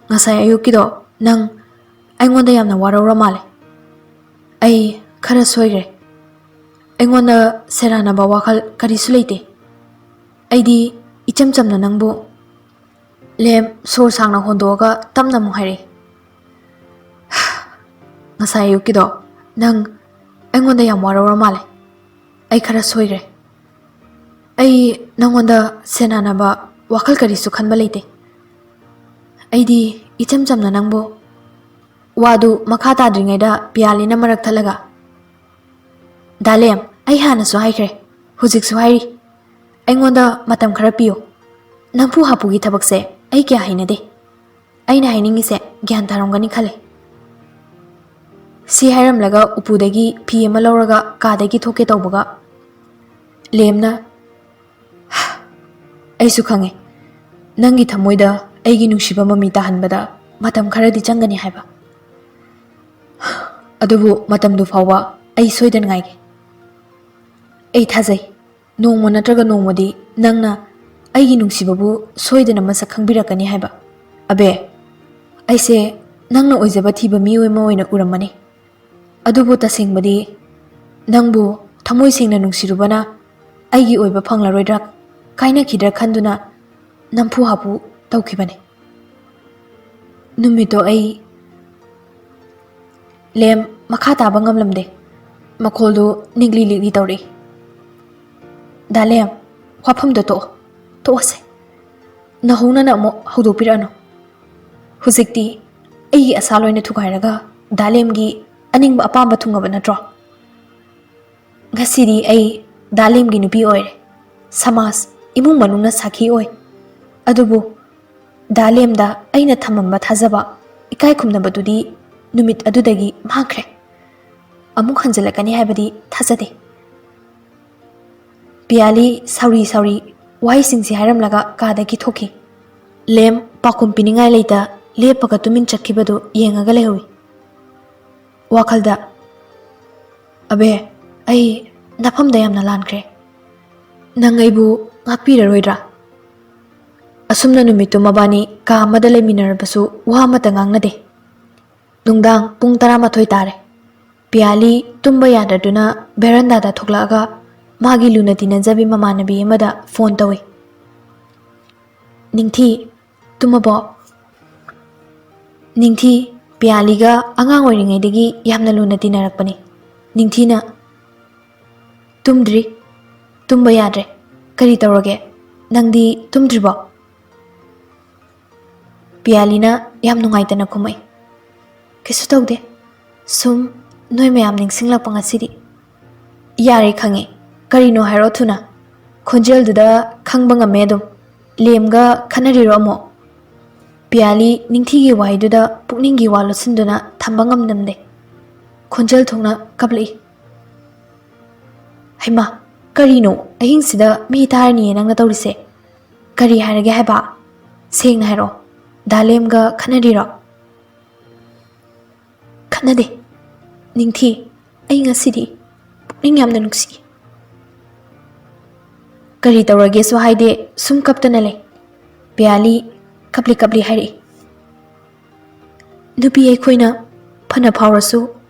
"ꯉꯁꯥꯏ ꯑꯌꯨꯛꯀꯤꯗꯣ ꯅꯪ ꯑꯩꯉꯣꯟꯗ ꯌꯥꯝꯅ ꯋꯥꯔꯧꯔ ꯃꯥꯜꯂꯦ꯫ ꯑꯩ ꯈꯔ ꯁꯣꯏꯈ꯭ꯔꯦ꯫ ꯑꯩꯉꯣꯟꯗ ꯁꯦꯔꯥꯟꯅꯕ ꯋꯥꯈꯜ ꯀꯔꯤꯁꯨ ꯂꯩꯇꯦ꯫ ꯑꯩꯗꯤ ꯏꯆꯝ ꯆꯝꯅ ꯅꯪꯕꯨ"꯫ ꯂꯦꯝ ꯁꯣꯔ ꯁꯥꯡꯅ ꯍꯣꯟꯗꯣꯛꯑꯒ ꯇꯞꯅ ꯑꯃꯨꯛ ꯍꯥꯏꯔꯛꯏ, "ꯉꯁꯥꯏ ꯑꯌꯨꯛꯀꯤꯗꯣ ꯅꯪ ꯑꯩꯉꯣꯟꯗ ꯌꯥꯝ ꯋꯥꯔꯧꯔ ꯃꯥꯜꯂꯦ꯫ ꯑꯩ ꯈꯔ ꯁꯣꯏꯈ꯭ꯔꯦ꯫ ꯑꯩ ꯅꯪꯉꯣꯟꯗ ꯁꯦꯟꯅꯅꯕ ꯋꯥꯈꯜ ꯀꯔꯤꯁꯨ ꯈꯟꯕ ꯂꯩꯇꯦ꯫ ꯑꯩꯗꯤ ꯏꯆꯝ ꯆꯝꯅ ꯅꯪꯕꯨ"꯫ ꯋꯥꯗꯨ ꯃꯈꯥ ꯇꯥꯗ꯭ꯔꯤꯉꯩꯗ ꯄꯤꯌꯥꯂꯤꯅ ꯃꯔꯛ ꯊꯠꯂꯒ, "ꯗꯥꯂꯦꯝ, ꯑꯩ ꯍꯥꯟꯅꯁꯨ ꯍꯥꯏꯈ꯭ꯔꯦ, ꯍꯧꯖꯤꯛꯁꯨ ꯍꯥꯏꯔꯤ, ꯑꯩꯉꯣꯟꯗ ꯃꯇꯝ ꯈꯔ ꯄꯤꯌꯨ꯫ ꯅꯝꯐꯨ ꯍꯥꯐꯨꯒꯤ ꯊꯕꯛꯁꯦ ꯑꯩ ꯀꯌꯥ ꯍꯩꯅꯗꯦ꯫ ꯑꯩꯅ ꯍꯥꯏꯅꯤꯡꯉꯤꯁꯦ ꯒ꯭ꯌꯥꯟ ꯇꯥꯔꯝꯒꯅꯤ ꯈꯜꯂꯦ"꯫ ꯁꯤ ꯍꯥꯏꯔꯝꯂꯒ ꯎꯄꯨꯗꯒꯤ ꯐꯤ ꯑꯃ ꯂꯧꯔꯒ ꯀꯥꯗꯒꯤ ꯊꯣꯛꯀꯦ ꯇꯧꯕꯒ, ꯂꯦꯝꯅ, "ꯑꯩꯁꯨ ꯈꯪꯉꯦ, ꯅꯪꯒꯤ ꯊꯃꯣꯏꯗ ꯑꯩꯒꯤ ꯅꯨꯡꯁꯤꯕ ꯃꯃꯤ ꯇꯥꯍꯟꯕꯗ ꯃꯇꯝ ꯈꯔꯗꯤ ꯆꯪꯒꯅꯤ ꯍꯥꯏꯕ꯫ ꯑꯗꯨꯕꯨ ꯃꯇꯝꯗꯨ ꯐꯥꯎꯕ ꯑꯩ ꯁꯣꯏꯗꯅ ꯉꯥꯏꯒꯦ꯫ ꯑꯩ ꯊꯥꯖꯩ, ꯅꯣꯡꯃ ꯅꯠꯇ꯭ꯔꯒ ꯅꯣꯡꯃꯗꯤ ꯅꯪꯅ ꯑꯩꯒꯤ ꯅꯨꯡꯁꯤꯕꯕꯨ ꯁꯣꯏꯗꯅ ꯃꯁꯛ ꯈꯪꯕꯤꯔꯛꯀꯅꯤ ꯍꯥꯏꯕ꯫ ꯑꯕꯦ, ꯑꯩꯁꯦ ꯅꯪꯅ ꯑꯣꯏꯖꯕ ꯊꯤꯕ ꯃꯤꯑꯣꯏ ꯑꯃ ꯑꯣꯏꯅ ꯎꯔꯝꯃꯅꯤ꯫ ꯑꯗꯨꯕꯨ ꯇꯁꯦꯡꯕꯗꯤ ꯅꯪꯕꯨ ꯊꯃꯣꯏ ꯁꯦꯡꯅ ꯅꯨꯡꯁꯤꯔꯨꯕꯅ ꯑꯩꯒꯤ ꯑꯣꯏꯕ ꯐꯪꯂꯔꯣꯏꯗ꯭ꯔꯥ ꯀꯥꯏꯅꯈꯤꯗ꯭ꯔꯥ ꯈꯟꯗꯨꯅ ꯅꯝꯐꯨ ꯍꯥꯐꯨ ꯇꯧꯈꯤꯕꯅꯤ꯫ ꯅꯨꯃꯤꯠꯇꯣ ꯑꯩ"꯫ ꯂꯦꯝ ꯃꯈꯥ ꯇꯥꯕ ꯉꯝꯂꯝꯗꯦ꯫ ꯃꯈꯣꯜꯗꯨ ꯅꯤꯛꯂꯤ ꯅꯤꯛꯂꯤ ꯇꯧꯔꯛꯏ꯫ "ꯗꯥꯂꯦꯝ, ꯋꯥꯐꯝꯗꯣ ꯇꯣꯛꯑꯣ, ꯇꯣꯛꯑꯁꯦ꯫ ꯅꯧꯍꯧꯅꯅ ꯑꯃꯨꯛ ꯍꯧꯗꯣꯛꯄꯤꯔꯛꯑꯅꯨ꯫ ꯍꯧꯖꯤꯛꯇꯤ ꯑꯩꯒꯤ ꯑꯁꯥ ꯂꯣꯏꯅ ꯊꯨꯒꯥꯏꯔꯒ ꯗꯥꯂꯦꯝꯒꯤ ꯑꯅꯤꯡꯕ ꯑꯄꯥꯝꯕ ꯊꯨꯡꯉꯕ ꯅꯠꯇ꯭ꯔꯣ? ꯉꯁꯤꯗꯤ ꯑꯩ ꯗꯥꯂꯦꯝꯒꯤ ꯅꯨꯄꯤ ꯑꯣꯏꯔꯦ, ꯁꯃꯥꯖ, ꯏꯃꯨꯡ ꯃꯅꯨꯡꯅ ꯁꯥꯈꯤ ꯑꯣꯏ꯫ ꯑꯗꯨꯕꯨ ꯗꯥꯂꯦꯝꯗ ꯑꯩꯅ ꯊꯝꯃꯝꯕ ꯊꯥꯖꯕ, ꯏꯀꯥꯏ ꯈꯨꯝꯅꯕꯗꯨꯗꯤ ꯅꯨꯃꯤꯠ ꯑꯗꯨꯗꯒꯤ ꯃꯥꯡꯈ꯭ꯔꯦ꯫ ꯑꯃꯨꯛ ꯍꯟꯖꯤꯜꯂꯛꯀꯅꯤ ꯍꯥꯏꯕꯗꯤ ꯊꯥꯖꯗꯦ꯫" ꯄꯤꯌꯥꯂꯤ ꯁꯥꯎꯔꯤ ꯁꯥꯎꯔꯤ ꯋꯥꯍꯩꯁꯤꯡꯁꯤ ꯍꯥꯏꯔꯝꯂꯒ ꯀꯥꯗꯒꯤ ꯊꯣꯛꯈꯤ꯫ ꯂꯦꯝ ꯄꯥꯎꯈꯨꯝ ꯄꯤꯅꯤꯡꯉꯥꯏ ꯂꯩꯇ ꯂꯦꯞꯄꯒ ꯇꯨꯃꯤꯟ ꯆꯠꯈꯤꯕꯗꯨ ꯌꯦꯡꯉꯒ ꯂꯩꯍꯧꯏ꯫ ꯋꯥꯈꯜꯗ, "ꯑꯕꯦ, ꯑꯩ ꯅꯐꯝꯗ ꯌꯥꯝꯅ ꯂꯥꯟꯈ꯭ꯔꯦ꯫ ꯅꯪ ꯑꯩꯕꯨ ꯉꯥꯛꯄꯤꯔꯔꯣꯏꯗ꯭ꯔꯥ?" ꯑꯁꯨꯝꯅ ꯅꯨꯃꯤꯠꯇꯨ ꯃꯕꯥꯅꯤ ꯀꯥ ꯑꯃꯗ ꯂꯩꯃꯤꯟꯅꯔꯕꯁꯨ ꯋꯥ ꯑꯃꯠꯇ ꯉꯥꯡꯅꯗꯦ꯫ ꯅꯨꯡꯗꯥꯡ ꯄꯨꯡ ꯇꯔꯥꯃꯥꯊꯣꯏ ꯇꯥꯔꯦ꯫ ꯄꯤꯌꯥꯂꯤ ꯇꯨꯝꯕ ꯌꯥꯗꯗꯨꯅ ꯚꯦꯔꯟꯗꯥꯗ ꯊꯣꯛꯂꯛꯑꯒ ꯃꯥꯒꯤ ꯂꯨꯅ ꯇꯤꯟꯅꯖꯕꯤ ꯃꯃꯥꯟꯅꯕꯤ ꯑꯃꯗ ꯐꯣꯟ ꯇꯧꯏ꯫ "ꯅꯤꯡꯊꯤ, ꯇꯨꯝꯃꯕꯣ?" ꯅꯤꯡꯊꯤ ꯄꯤꯌꯥꯂꯤꯒ ꯑꯉꯥꯡ ꯑꯣꯏꯔꯤꯉꯩꯗꯒꯤ ꯌꯥꯝꯅ ꯂꯨꯅ ꯇꯤꯟꯅꯔꯛꯄꯅꯤ꯫ ꯅꯤꯡꯊꯤꯅ, "ꯇꯨꯝꯗ꯭ꯔꯤ, ꯇꯨꯝꯕ ꯌꯥꯗ꯭ꯔꯦ꯫ ꯀꯔꯤ ꯇꯧꯔꯒꯦ? ꯅꯪꯗꯤ ꯇꯨꯝꯗ꯭ꯔꯤꯕꯣ?" ꯄꯤꯌꯥꯂꯤꯅ ꯌꯥꯝ ꯅꯨꯡꯉꯥꯏꯇꯅ ꯈꯨꯝꯃꯛꯏ, "ꯀꯩꯁꯨ ꯇꯧꯗꯦ, ꯁꯨꯝ ꯅꯣꯏ ꯃꯌꯥꯝ ꯅꯤꯡꯁꯤꯡꯂꯛꯄ ꯉꯁꯤꯗꯤ꯫" "ꯌꯥꯔꯦ, ꯈꯪꯉꯦ꯫ ꯀꯔꯤꯅꯣ ꯍꯥꯏꯔꯣ ꯊꯨꯅ꯫ ꯈꯣꯟꯖꯦꯜꯗꯨꯗ ꯈꯪꯕ ꯉꯝꯃꯦ ꯑꯗꯨꯝ꯫ ꯂꯦꯝꯒ ꯈꯠꯅꯔꯤꯔꯣ ꯑꯃꯨꯛ?" ꯄꯤꯌꯥꯂꯤ ꯅꯤꯡꯊꯤꯒꯤ ꯋꯥꯍꯩꯗꯨꯗ ꯄꯨꯛꯅꯤꯡꯒꯤ ꯋꯥ ꯂꯣꯠꯁꯤꯟꯗꯨꯅ ꯊꯝꯕ ꯉꯝꯂꯝꯗꯦ꯫ ꯈꯣꯟꯖꯦꯜ ꯊꯣꯛꯅ ꯀꯞꯂꯛꯏ꯫ "ꯍꯩꯃꯥ, ꯀꯔꯤꯅꯣ? ꯑꯍꯤꯡꯁꯤꯗ ꯃꯤ ꯇꯥꯔꯅꯤꯌꯦ ꯅꯪꯅ ꯇꯧꯔꯤꯁꯦ꯫ ꯀꯔꯤ ꯍꯥꯏꯔꯒꯦ ꯍꯥꯏꯕ? ꯁꯦꯡꯅ ꯍꯥꯏꯔꯛꯑꯣ꯫ ꯗꯥꯂꯦꯝꯒ ꯈꯠꯅꯔꯤꯔꯣ?" "ꯈꯠꯅꯗꯦ꯫ ꯅꯤꯡꯊꯤ, ꯑꯩ ꯉꯁꯤꯗꯤ ꯄꯨꯛꯅꯤꯡ ꯌꯥꯝꯅ ꯅꯨꯡꯁꯤ꯫" "ꯀꯔꯤ ꯇꯧꯔꯒꯦꯁꯨ ꯍꯥꯏꯗꯦ, ꯁꯨꯝ ꯀꯞꯇꯅ ꯂꯩ꯫" ꯄꯤꯌꯥꯂꯤ ꯀꯞꯂꯤ ꯀꯞꯂꯤ ꯍꯥꯏꯔꯛꯏ꯫ "ꯅꯨꯄꯤ ꯑꯩꯈꯣꯏꯅ ꯐꯅ ꯐꯥꯎꯔꯁꯨ,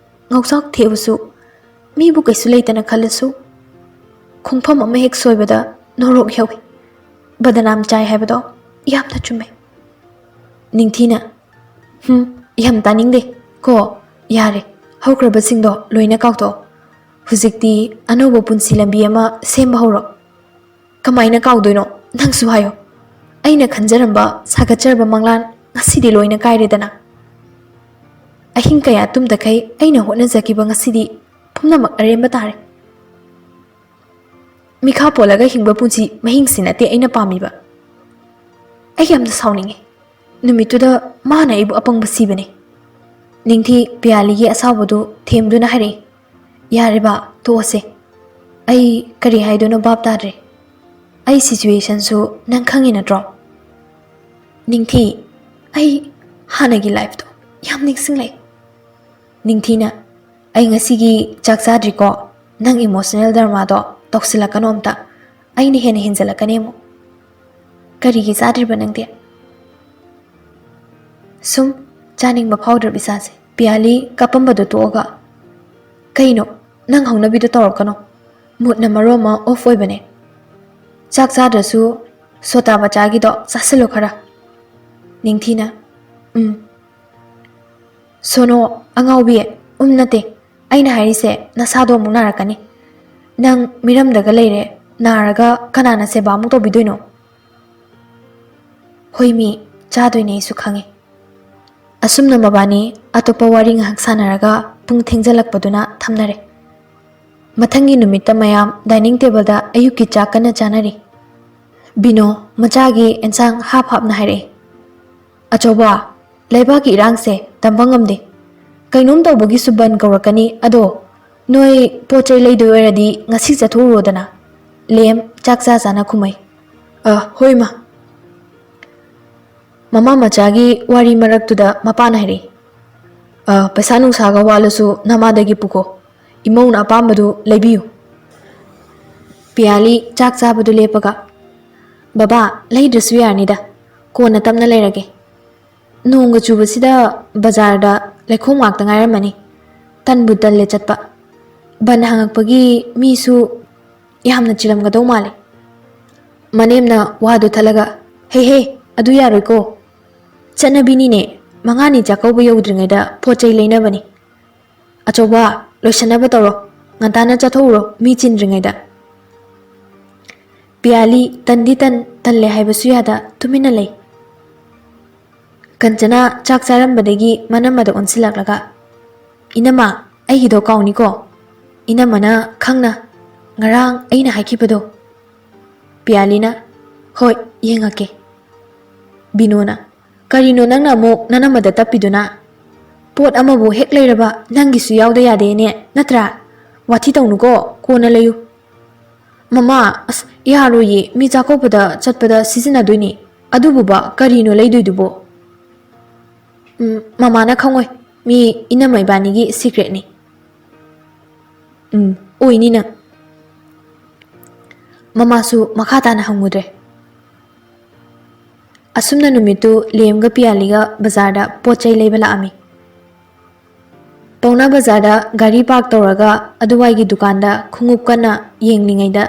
ꯉꯧꯆꯥꯛ ꯊꯦꯛꯑꯁꯨ, ꯃꯤꯕꯨ ꯀꯩꯁꯨ ꯂꯩꯇꯅ ꯈꯜꯂꯁꯨ, ꯈꯣꯡꯐꯝ ꯑꯃ ꯍꯦꯛ ꯁꯣꯏꯕꯗ ꯅꯣꯔꯣꯛ ꯌꯧꯏ꯫ ꯕꯗꯅꯥꯝ ꯆꯥꯏ ꯍꯥꯏꯕꯗꯣ ꯌꯥꯝꯅ ꯆꯨꯝꯃꯦ꯫" ꯅꯤꯡꯊꯤꯅ, "ꯍꯨꯝ, ꯌꯥꯝ ꯇꯥꯅꯤꯡꯗꯦ ꯀꯣ꯫ ꯌꯥꯔꯦ, ꯍꯧꯈ꯭ꯔꯕꯁꯤꯡꯗꯣ ꯂꯣꯏꯅ ꯀꯥꯎꯊꯣꯛꯑꯣ꯫ ꯍꯧꯖꯤꯛꯇꯤ ꯑꯅꯧꯕ ꯄꯨꯟꯁꯤ ꯂꯝꯕꯤ ꯑꯃ ꯁꯦꯝꯕ ꯍꯧꯔꯣ꯫ ꯀꯃꯥꯏꯅ ꯀꯥꯎꯗꯣꯏꯅꯣ? ꯅꯪꯁꯨ ꯍꯥꯏꯌꯣ꯫ ꯑꯩꯅ ꯈꯟꯖꯔꯝꯕ, ꯁꯥꯒꯠꯆꯔꯕ ꯃꯪꯂꯥꯟ ꯉꯁꯤꯗꯤ ꯂꯣꯏꯅ ꯀꯥꯏꯔꯦꯗꯅ꯫ ꯑꯍꯤꯡ ꯀꯌꯥ ꯇꯨꯝꯗꯈꯩ ꯑꯩꯅ ꯍꯣꯠꯅꯖꯈꯤꯕ ꯉꯁꯤꯗꯤ ꯄꯨꯝꯅꯃꯛ ꯑꯔꯦꯝꯕ ꯇꯥꯔꯦ꯫ ꯃꯤꯈꯥ ꯄꯣꯜꯂꯒ ꯍꯤꯡꯕ ꯄꯨꯟꯁꯤ ꯃꯍꯤꯡꯁꯤ ꯅꯠꯇꯦ ꯑꯩꯅ ꯄꯥꯝꯃꯤꯕ꯫ ꯑꯩ ꯌꯥꯝꯅ ꯁꯥꯎꯅꯤꯡꯉꯤ꯫ ꯅꯨꯃꯤꯠꯇꯨꯗ ꯃꯥꯅ ꯑꯩꯕꯨ ꯑꯄꯪꯕ ꯁꯤꯕꯅꯤ꯫ ꯅꯤꯡꯊꯤ ꯄꯤꯌꯥꯂꯤꯒꯤ ꯑꯁꯥꯎꯕꯗꯨ ꯊꯦꯝꯗꯨꯅ ꯍꯥꯏꯔꯛꯏ, "ꯌꯥꯔꯦ ꯕꯥ, ꯇꯣꯛꯑꯁꯦ꯫ ꯑꯩ ꯀꯔꯤ ꯍꯥꯏꯗꯣꯏꯅꯣ ꯚꯥꯞ ꯇꯥꯗ꯭ꯔꯦ꯫ ꯑꯩ ꯁꯤꯆꯨꯋꯦꯁꯟꯁꯨ ꯅꯪ ꯈꯪꯉꯤ ꯅꯠꯇ꯭ꯔꯣ?" "ꯅꯤꯡꯊꯤ, ꯑꯩ ꯍꯥꯟꯅꯒꯤ ꯂꯥꯏꯐꯇꯣ ꯌꯥꯝ ꯅꯤꯡꯁꯤꯡꯂꯛꯏ꯫" ꯅꯤꯡꯊꯤꯅ, "ꯑꯩ ꯉꯁꯤꯒꯤ ꯆꯥꯛ ꯆꯥꯗ꯭ꯔꯤꯀꯣ꯫ ꯅꯪ ꯏꯃꯣꯁꯅꯦꯜ ꯗ꯭ꯔꯃꯥꯗꯣ ꯇꯧꯁꯤꯜꯂꯛꯀꯅꯣ ꯑꯝꯇ꯫ ꯑꯩꯅ ꯍꯦꯟꯅ ꯍꯦꯟꯖꯜꯂꯛꯀꯅꯤ ꯑꯃꯨꯛ꯫" "ꯀꯔꯤꯒꯤ ꯆꯥꯗ꯭ꯔꯤꯕ ꯅꯪꯗꯤ?" "ꯁꯨꯝ ꯆꯥꯅꯤꯡꯕ ꯐꯥꯎꯗ꯭ꯔꯕ ꯏꯁꯥꯁꯦ꯫" ꯄꯤꯌꯥꯂꯤ ꯀꯞꯄꯝꯕꯗꯣ ꯇꯣꯛꯑꯒ, "ꯀꯩꯅꯣ? ꯅꯪ ꯍꯧꯅꯕꯤꯗꯣ ꯇꯧꯔꯛꯀꯅꯣ꯫ ꯃꯨꯠꯅ ꯃꯔꯣꯜ ꯑꯃ ꯑꯣꯐ ꯑꯣꯏꯕꯅꯦ꯫ ꯆꯥꯛ ꯆꯥꯗ꯭ꯔꯁꯨ ꯁꯣꯇꯥ ꯕꯆꯥꯒꯤꯗꯣ ꯆꯥꯁꯤꯜꯂꯣ ꯈꯔ꯫" ꯅꯤꯡꯊꯤꯅ, "ꯎꯝ꯫" "ꯁꯣꯅꯣ, ꯑꯉꯥꯎꯕꯤ, ꯎꯝ ꯅꯠꯇꯦ꯫ ꯑꯩꯅ ꯍꯥꯏꯔꯤꯁꯦ, ꯅꯁꯥꯗꯣ ꯑꯃꯨꯛ ꯅꯥꯔꯛꯀꯅꯤ꯫ ꯅꯪ ꯃꯤꯔꯝꯗꯒ ꯂꯩꯔꯦ, ꯅꯥꯔꯒ ꯀꯅꯥꯅ ꯁꯦꯕꯥ ꯑꯃꯨꯛ ꯇꯧꯕꯤꯗꯣꯏꯅꯣ?" "ꯍꯣꯏ ꯃꯤ, ꯆꯥꯗꯣꯏꯅꯦ, ꯑꯩꯁꯨ ꯈꯪꯉꯦ꯫" ꯑꯁꯨꯝꯅ ꯃꯕꯥꯅꯤ ꯑꯇꯣꯞꯄ ꯋꯥꯔꯤ ꯉꯥꯏꯍꯥꯛ ꯁꯥꯟꯅꯔꯒ ꯄꯨꯡ ꯊꯦꯡꯖꯜꯂꯛꯄꯗꯨꯅ ꯊꯝꯅꯔꯦ꯫ ꯃꯊꯪꯒꯤ ꯅꯨꯃꯤꯠꯇ ꯃꯌꯥꯝ ꯗꯥꯏꯅꯤꯡ ꯇꯦꯕꯜꯗ ꯑꯌꯨꯛꯀꯤ ꯆꯥꯛ ꯀꯟꯅ ꯆꯥꯅꯔꯤ꯫ ꯕꯤꯅꯣ ꯃꯆꯥꯒꯤ ꯑꯦꯟꯁꯥꯡ ꯍꯥꯞ ꯍꯥꯞꯅ ꯍꯥꯏꯔꯛꯏ, "ꯑꯆꯧꯕ, ꯂꯩꯕꯥꯛꯀꯤ ꯏꯔꯥꯡꯁꯦ ꯇꯝꯕ ꯉꯝꯗꯦ꯫ ꯀꯩꯅꯣꯝ ꯇꯧꯕꯒꯤꯁꯨ ꯕꯟ ꯀꯧꯔꯛꯀꯅꯤ꯫ ꯑꯗꯣ ꯅꯣꯏ ꯄꯣꯠ ꯆꯩ ꯂꯩꯗꯣꯏ ꯑꯣꯏꯔꯗꯤ ꯉꯁꯤ ꯆꯠꯊꯣꯛꯎꯔꯣꯗꯅ꯫" ꯂꯦꯝ ꯆꯥꯛ ꯆꯥ ꯆꯥꯅ ꯈꯨꯝꯃꯩ, "ꯑ, ꯍꯣꯏ ꯃꯥ꯫" ꯃꯃꯥ ꯃꯆꯥꯒꯤ ꯋꯥꯔꯤ ꯃꯔꯛꯇꯨꯗ ꯃꯄꯥꯅ ꯍꯥꯏꯔꯛꯏ, "ꯑ, ꯄꯩꯁꯥ ꯅꯨꯡꯁꯥꯒ ꯋꯥꯠꯂꯁꯨ ꯅꯃꯥꯗꯒꯤ ꯄꯨꯈꯣ꯫ ꯏꯃꯧꯅ ꯑꯄꯥꯝꯕꯗꯨ ꯂꯩꯕꯤꯌꯨ꯫" ꯄꯤꯌꯥꯂꯤ ꯆꯥꯛ ꯆꯥꯕꯗꯨ ꯂꯦꯞꯄꯒ, "ꯕꯕꯥ, ꯂꯩꯗ꯭ꯔꯁꯨ ꯌꯥꯔꯅꯤꯗ꯫ ꯀꯣꯟꯅ ꯇꯞꯅ ꯂꯩꯔꯒꯦ꯫ ꯅꯣꯡꯒ ꯆꯨꯕꯁꯤꯗ ꯕꯖꯥꯔꯗ ꯂꯩꯈꯣꯝ ꯉꯥꯛꯇ ꯉꯥꯏꯔꯝꯃꯅꯤ꯫ ꯇꯟꯕꯨ ꯇꯜꯂꯦ ꯆꯠꯄ꯫ ꯕꯟ ꯍꯥꯡꯉꯛꯄꯒꯤ ꯃꯤꯁꯨ ꯌꯥꯝꯅ ꯆꯤꯜꯂꯝꯒꯗꯧ ꯃꯥꯜꯂꯦ꯫" ꯃꯅꯦꯝꯅ ꯋꯥꯗꯨ ꯊꯠꯂꯒ, "ꯍꯦ ꯍꯦ, ꯑꯗꯨ ꯌꯥꯔꯣꯏꯀꯣ꯫ ꯆꯠꯅꯕꯤꯅꯤꯅꯦ, ꯃꯉꯥꯅꯤ ꯆꯥꯛꯀꯧꯕ ꯌꯧꯗ꯭ꯔꯤꯉꯩꯗ ꯄꯣꯠ ꯆꯩ ꯂꯩꯅꯕꯅꯤ꯫ ꯑꯆꯧꯕ, ꯂꯣꯏꯁꯟꯅꯕ ꯇꯧꯔꯣ꯫ ꯉꯟꯇꯥꯅ ꯆꯠꯊꯣꯛꯎꯔꯣ, ꯃꯤ ꯆꯤꯟꯗ꯭ꯔꯤꯉꯩꯗ꯫ ꯄꯤꯌꯥꯂꯤ ꯇꯟꯗꯤ ꯇꯟ, ꯇꯜꯂꯦ ꯍꯥꯏꯕꯁꯨ ꯌꯥꯗ ꯇꯨꯃꯤꯟꯅ ꯂꯩ꯫ ꯀꯟꯆꯅꯥ ꯆꯥꯛ ꯆꯥꯔꯝꯕꯗꯒꯤ ꯃꯅꯝꯃꯗ ꯑꯣꯟꯁꯤꯜꯂꯛꯂꯒ, "ꯏꯅꯝꯃ, ꯑꯩꯒꯤꯗꯣ ꯀꯥꯎꯅꯤꯀꯣ꯫ ꯏꯅꯝꯃꯅ ꯈꯪꯅ ꯉꯔꯥꯡ ꯑꯩꯅ ꯍꯥꯏꯈꯤꯕꯗꯣ꯫" ꯄꯤꯌꯥꯂꯤꯅ, "ꯍꯣꯏ, ꯌꯦꯡꯉꯛꯀꯦ꯫" ꯕꯤꯅꯣꯅ, "ꯀꯔꯤꯅꯣ ꯅꯪꯅ ꯑꯃꯨꯛ ꯅꯅꯝꯃꯗ ꯇꯞꯄꯤꯗꯨꯅ? ꯄꯣꯠ ꯑꯃꯕꯨ ꯍꯦꯛ ꯂꯩꯔꯕ ꯅꯪꯒꯤꯁꯨ ꯌꯥꯎꯗ ꯌꯥꯗꯦꯅꯦ, ꯅꯠꯇ꯭ꯔꯥ? ꯋꯥꯊꯤ ꯇꯧꯅꯨꯀꯣ, ꯀꯣꯟꯅ ꯂꯩꯌꯨ꯫" "ꯃꯃꯥ, ꯑꯁ, ꯌꯥꯔꯣꯏꯌꯦ, ꯃꯤ ꯆꯥꯛꯀꯧꯕꯗ ꯆꯠꯄꯗ ꯁꯤꯖꯤꯟꯅꯗꯣꯏꯅꯦ꯫ ꯑꯗꯨꯕꯨꯕ ꯀꯔꯤꯅꯣ ꯂꯩꯗꯣꯏꯗꯨꯕꯣ?" "ꯎꯝ, ꯃꯃꯥꯅ ꯈꯪꯉꯣꯏ꯫ ꯃꯤ ꯏꯅꯝꯃ ꯏꯕꯥꯅꯤꯒꯤ ꯁꯤꯀ꯭ꯔꯦꯠꯅꯤ꯫" "ꯎꯝ, ꯑꯣꯏꯅꯤ ꯅꯪ꯫" ꯃꯃꯥꯁꯨ ꯃꯈꯥ ꯇꯥꯅ ꯍꯪꯉꯨꯗ꯭ꯔꯦ꯫ ꯑꯁꯨꯝꯅ ꯅꯨꯃꯤꯠꯇꯨ ꯂꯦꯝꯒ ꯄꯤꯌꯥꯂꯤꯒ ꯕꯖꯥꯔꯗ ꯄꯣꯠ ꯆꯩ ꯂꯩꯕ ꯂꯥꯛꯑꯝꯃꯤ꯫ ꯄꯥꯎꯅꯥ ꯕꯖꯥꯔꯗ ꯒꯥꯔꯤ ꯄꯥꯔꯛ ꯇꯧꯔꯒ ꯑꯗꯨꯋꯥꯏꯒꯤ ꯗꯨꯀꯥꯟꯗ ꯈꯣꯡꯎꯞ ꯀꯟꯅ ꯌꯦꯡꯂꯤꯉꯩꯗ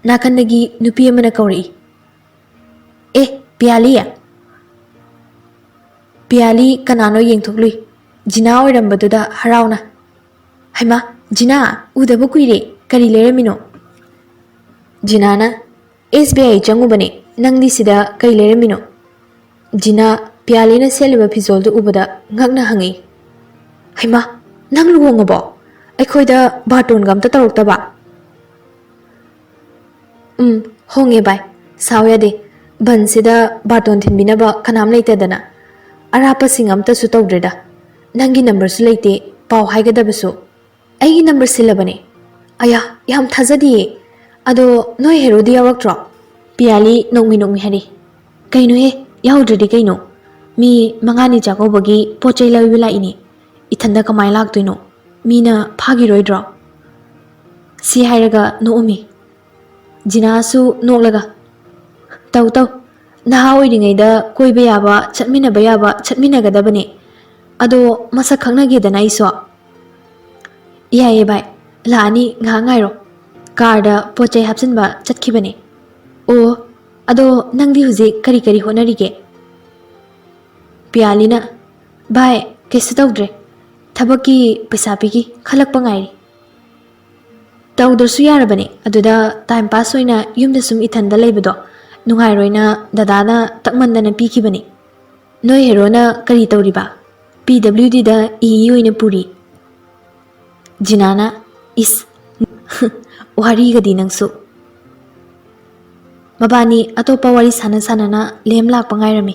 ꯅꯥꯀꯟꯗꯒꯤ ꯅꯨꯄꯤ ꯑꯃꯅ ꯀꯧꯔꯛꯏ, "ꯑꯦ, ꯄꯤꯌꯥꯂꯤ!" ꯄꯤꯌꯥꯂꯤ ꯀꯅꯥꯅꯣ ꯌꯦꯡꯊꯣꯛꯂꯨꯏ꯫ ꯖꯤꯅꯥ ꯑꯣꯏꯔꯝꯕꯗꯨꯗ ꯍꯔꯥꯎꯅ, "ꯍꯩꯃꯥ, ꯖꯤꯅꯥ, ꯎꯗꯕ ꯀꯨꯏꯔꯦ꯫ ꯀꯔꯤ ꯂꯩꯔꯝꯃꯤꯅꯣ?" ꯖꯤꯅꯥꯅ, "ꯑꯦꯁ ꯕꯤ ꯑꯥꯏ ꯆꯪꯉꯨꯕꯅꯦ꯫ ꯅꯪꯗꯤ ꯁꯤꯗ ꯀꯔꯤ ꯂꯩꯔꯝꯃꯤꯅꯣ?" ꯖꯤꯅꯥ ꯄꯤꯌꯥꯂꯤꯅ ꯁꯦꯠꯂꯤꯕ ꯐꯤꯖꯣꯜꯗꯨ ꯎꯕꯗ ꯉꯛꯅ ꯍꯪꯉꯤ, "ꯍꯩꯃꯥ, ꯅꯪ ꯂꯨꯍꯣꯡꯉꯕꯣ? ꯑꯩꯈꯣꯏꯗ ꯕꯥꯔꯇꯣꯟꯒ ꯑꯝꯇ ꯇꯧꯔꯛꯇꯕ?" "ꯎꯝ, ꯍꯣꯡꯉꯦ ꯚꯥꯏ꯫ ꯁꯥꯎ ꯌꯥꯗꯦ꯫ ꯕꯟꯁꯤꯗ ꯕꯥꯔꯇꯣꯟ ꯊꯤꯟꯕꯤꯅꯕ ꯀꯅꯥꯝ ꯂꯩꯇꯗꯅ꯫ ꯑꯔꯥꯞꯄꯁꯤꯡ ꯑꯝꯇꯁꯨ ꯇꯧꯗ꯭ꯔꯦꯗ꯫ ꯅꯪꯒꯤ ꯅꯝꯕꯔꯁꯨ ꯂꯩꯇꯦ, ꯄꯥꯎ ꯍꯥꯏꯒꯗꯕꯁꯨ꯫" "ꯑꯩꯒꯤ ꯅꯝꯕꯔ ꯁꯤꯜꯂꯕꯅꯦ꯫" "ꯑꯌꯥ, ꯌꯥꯝ ꯊꯥꯖꯗꯤꯌꯦ꯫ ꯑꯗꯣ ꯅꯣꯏ ꯍꯦꯔꯣꯗꯤ ꯌꯥꯎꯔꯛꯇ꯭ꯔꯣ?" ꯄꯤꯌꯥꯂꯤ ꯅꯣꯛꯃꯤ ꯅꯣꯛꯃꯤ ꯍꯥꯏꯔꯤ, "ꯀꯩꯅꯣꯍꯦ, ꯌꯥꯎꯗ꯭ꯔꯗꯤ ꯀꯩꯅꯣ? ꯃꯤ ꯃꯉꯥꯅꯤ ꯆꯥꯛꯀꯧꯕꯒꯤ ꯄꯣꯠ ꯆꯩ ꯂꯩꯕ ꯂꯥꯛꯏꯅꯦ꯫ ꯏꯊꯟꯗ ꯀꯃꯥꯏ ꯂꯥꯛꯇꯣꯏꯅꯣ? ꯃꯤꯅ ꯐꯥꯈꯤꯔꯣꯏꯗ꯭ꯔꯣ?" ꯁꯤ ꯍꯥꯏꯔꯒ ꯅꯣꯛꯑꯝꯃꯤ꯫ ꯖꯤꯅꯥꯁꯨ ꯅꯣꯛꯂꯒ, "ꯇꯧ ꯇꯧ, ꯅꯍꯥ ꯑꯣꯏꯔꯤꯉꯩꯗ ꯀꯣꯏꯕ ꯌꯥꯕ, ꯆꯠꯃꯤꯟꯅꯕ ꯌꯥꯕ ꯆꯠꯃꯤꯟꯅꯒꯗꯕꯅꯦ꯫ ꯑꯗꯣ ꯃꯁꯛ ꯈꯪꯅꯒꯦꯗꯅ ꯑꯩꯁꯨ꯫" "ꯌꯥꯏꯌꯦ ꯚꯥꯏ, ꯂꯥꯛꯑꯅꯤ, ꯉꯥꯏꯍꯥꯛ ꯉꯥꯏꯔꯣ꯫ ꯀꯥꯔꯗ ꯄꯣꯠ ꯆꯩ ꯍꯥꯞꯆꯤꯟꯕ ꯆꯠꯈꯤꯕꯅꯦ꯫" "ꯑꯣ, ꯑꯗꯣ ꯅꯪꯗꯤ ꯍꯧꯖꯤꯛ ꯀꯔꯤ ꯀꯔꯤ ꯍꯣꯠꯅꯔꯤꯒꯦ?" ꯄꯤꯌꯥꯂꯤꯅ, "ꯚꯥꯏ, ꯀꯩꯁꯨ ꯇꯧꯗ꯭ꯔꯦ꯫ ꯊꯕꯛꯀꯤ ꯄꯩꯁꯥ ꯄꯤꯒꯤ, ꯈꯜꯂꯛꯄ ꯉꯥꯏꯔꯤ꯫" "ꯇꯧꯗ꯭ꯔꯁꯨ ꯌꯥꯔꯕꯅꯦ, ꯑꯗꯨꯗ time pass ꯑꯣꯏꯅ ꯌꯨꯝꯗ ꯁꯨꯝ ꯏꯊꯟꯗ ꯂꯩꯕꯗꯣ ꯅꯨꯡꯉꯥꯏꯔꯣꯏꯅ ꯗꯗꯥꯅ ꯇꯛꯃꯟꯗꯅ ꯄꯤꯈꯤꯕꯅꯤ꯫ ꯅꯣꯏ ꯍꯦꯔꯣꯅ ꯀꯔꯤ ꯇꯧꯔꯤꯕ? ꯄꯤ ꯗꯕ꯭ꯂꯤꯎ ꯗꯤꯗ ꯏ ꯑꯣꯏꯅ ꯄꯨꯔꯤ꯫" ꯖꯤꯅꯥꯅ, "ꯏꯁ, ꯋꯥꯔꯤꯒꯗꯤ ꯅꯪꯁꯨ꯫" ꯃꯕꯥꯅꯤ ꯑꯇꯣꯞꯄ ꯋꯥꯔꯤ ꯁꯥꯟꯅ ꯁꯥꯟꯅꯅ ꯂꯦꯝ ꯂꯥꯛꯄ ꯉꯥꯏꯔꯝꯃꯤ꯫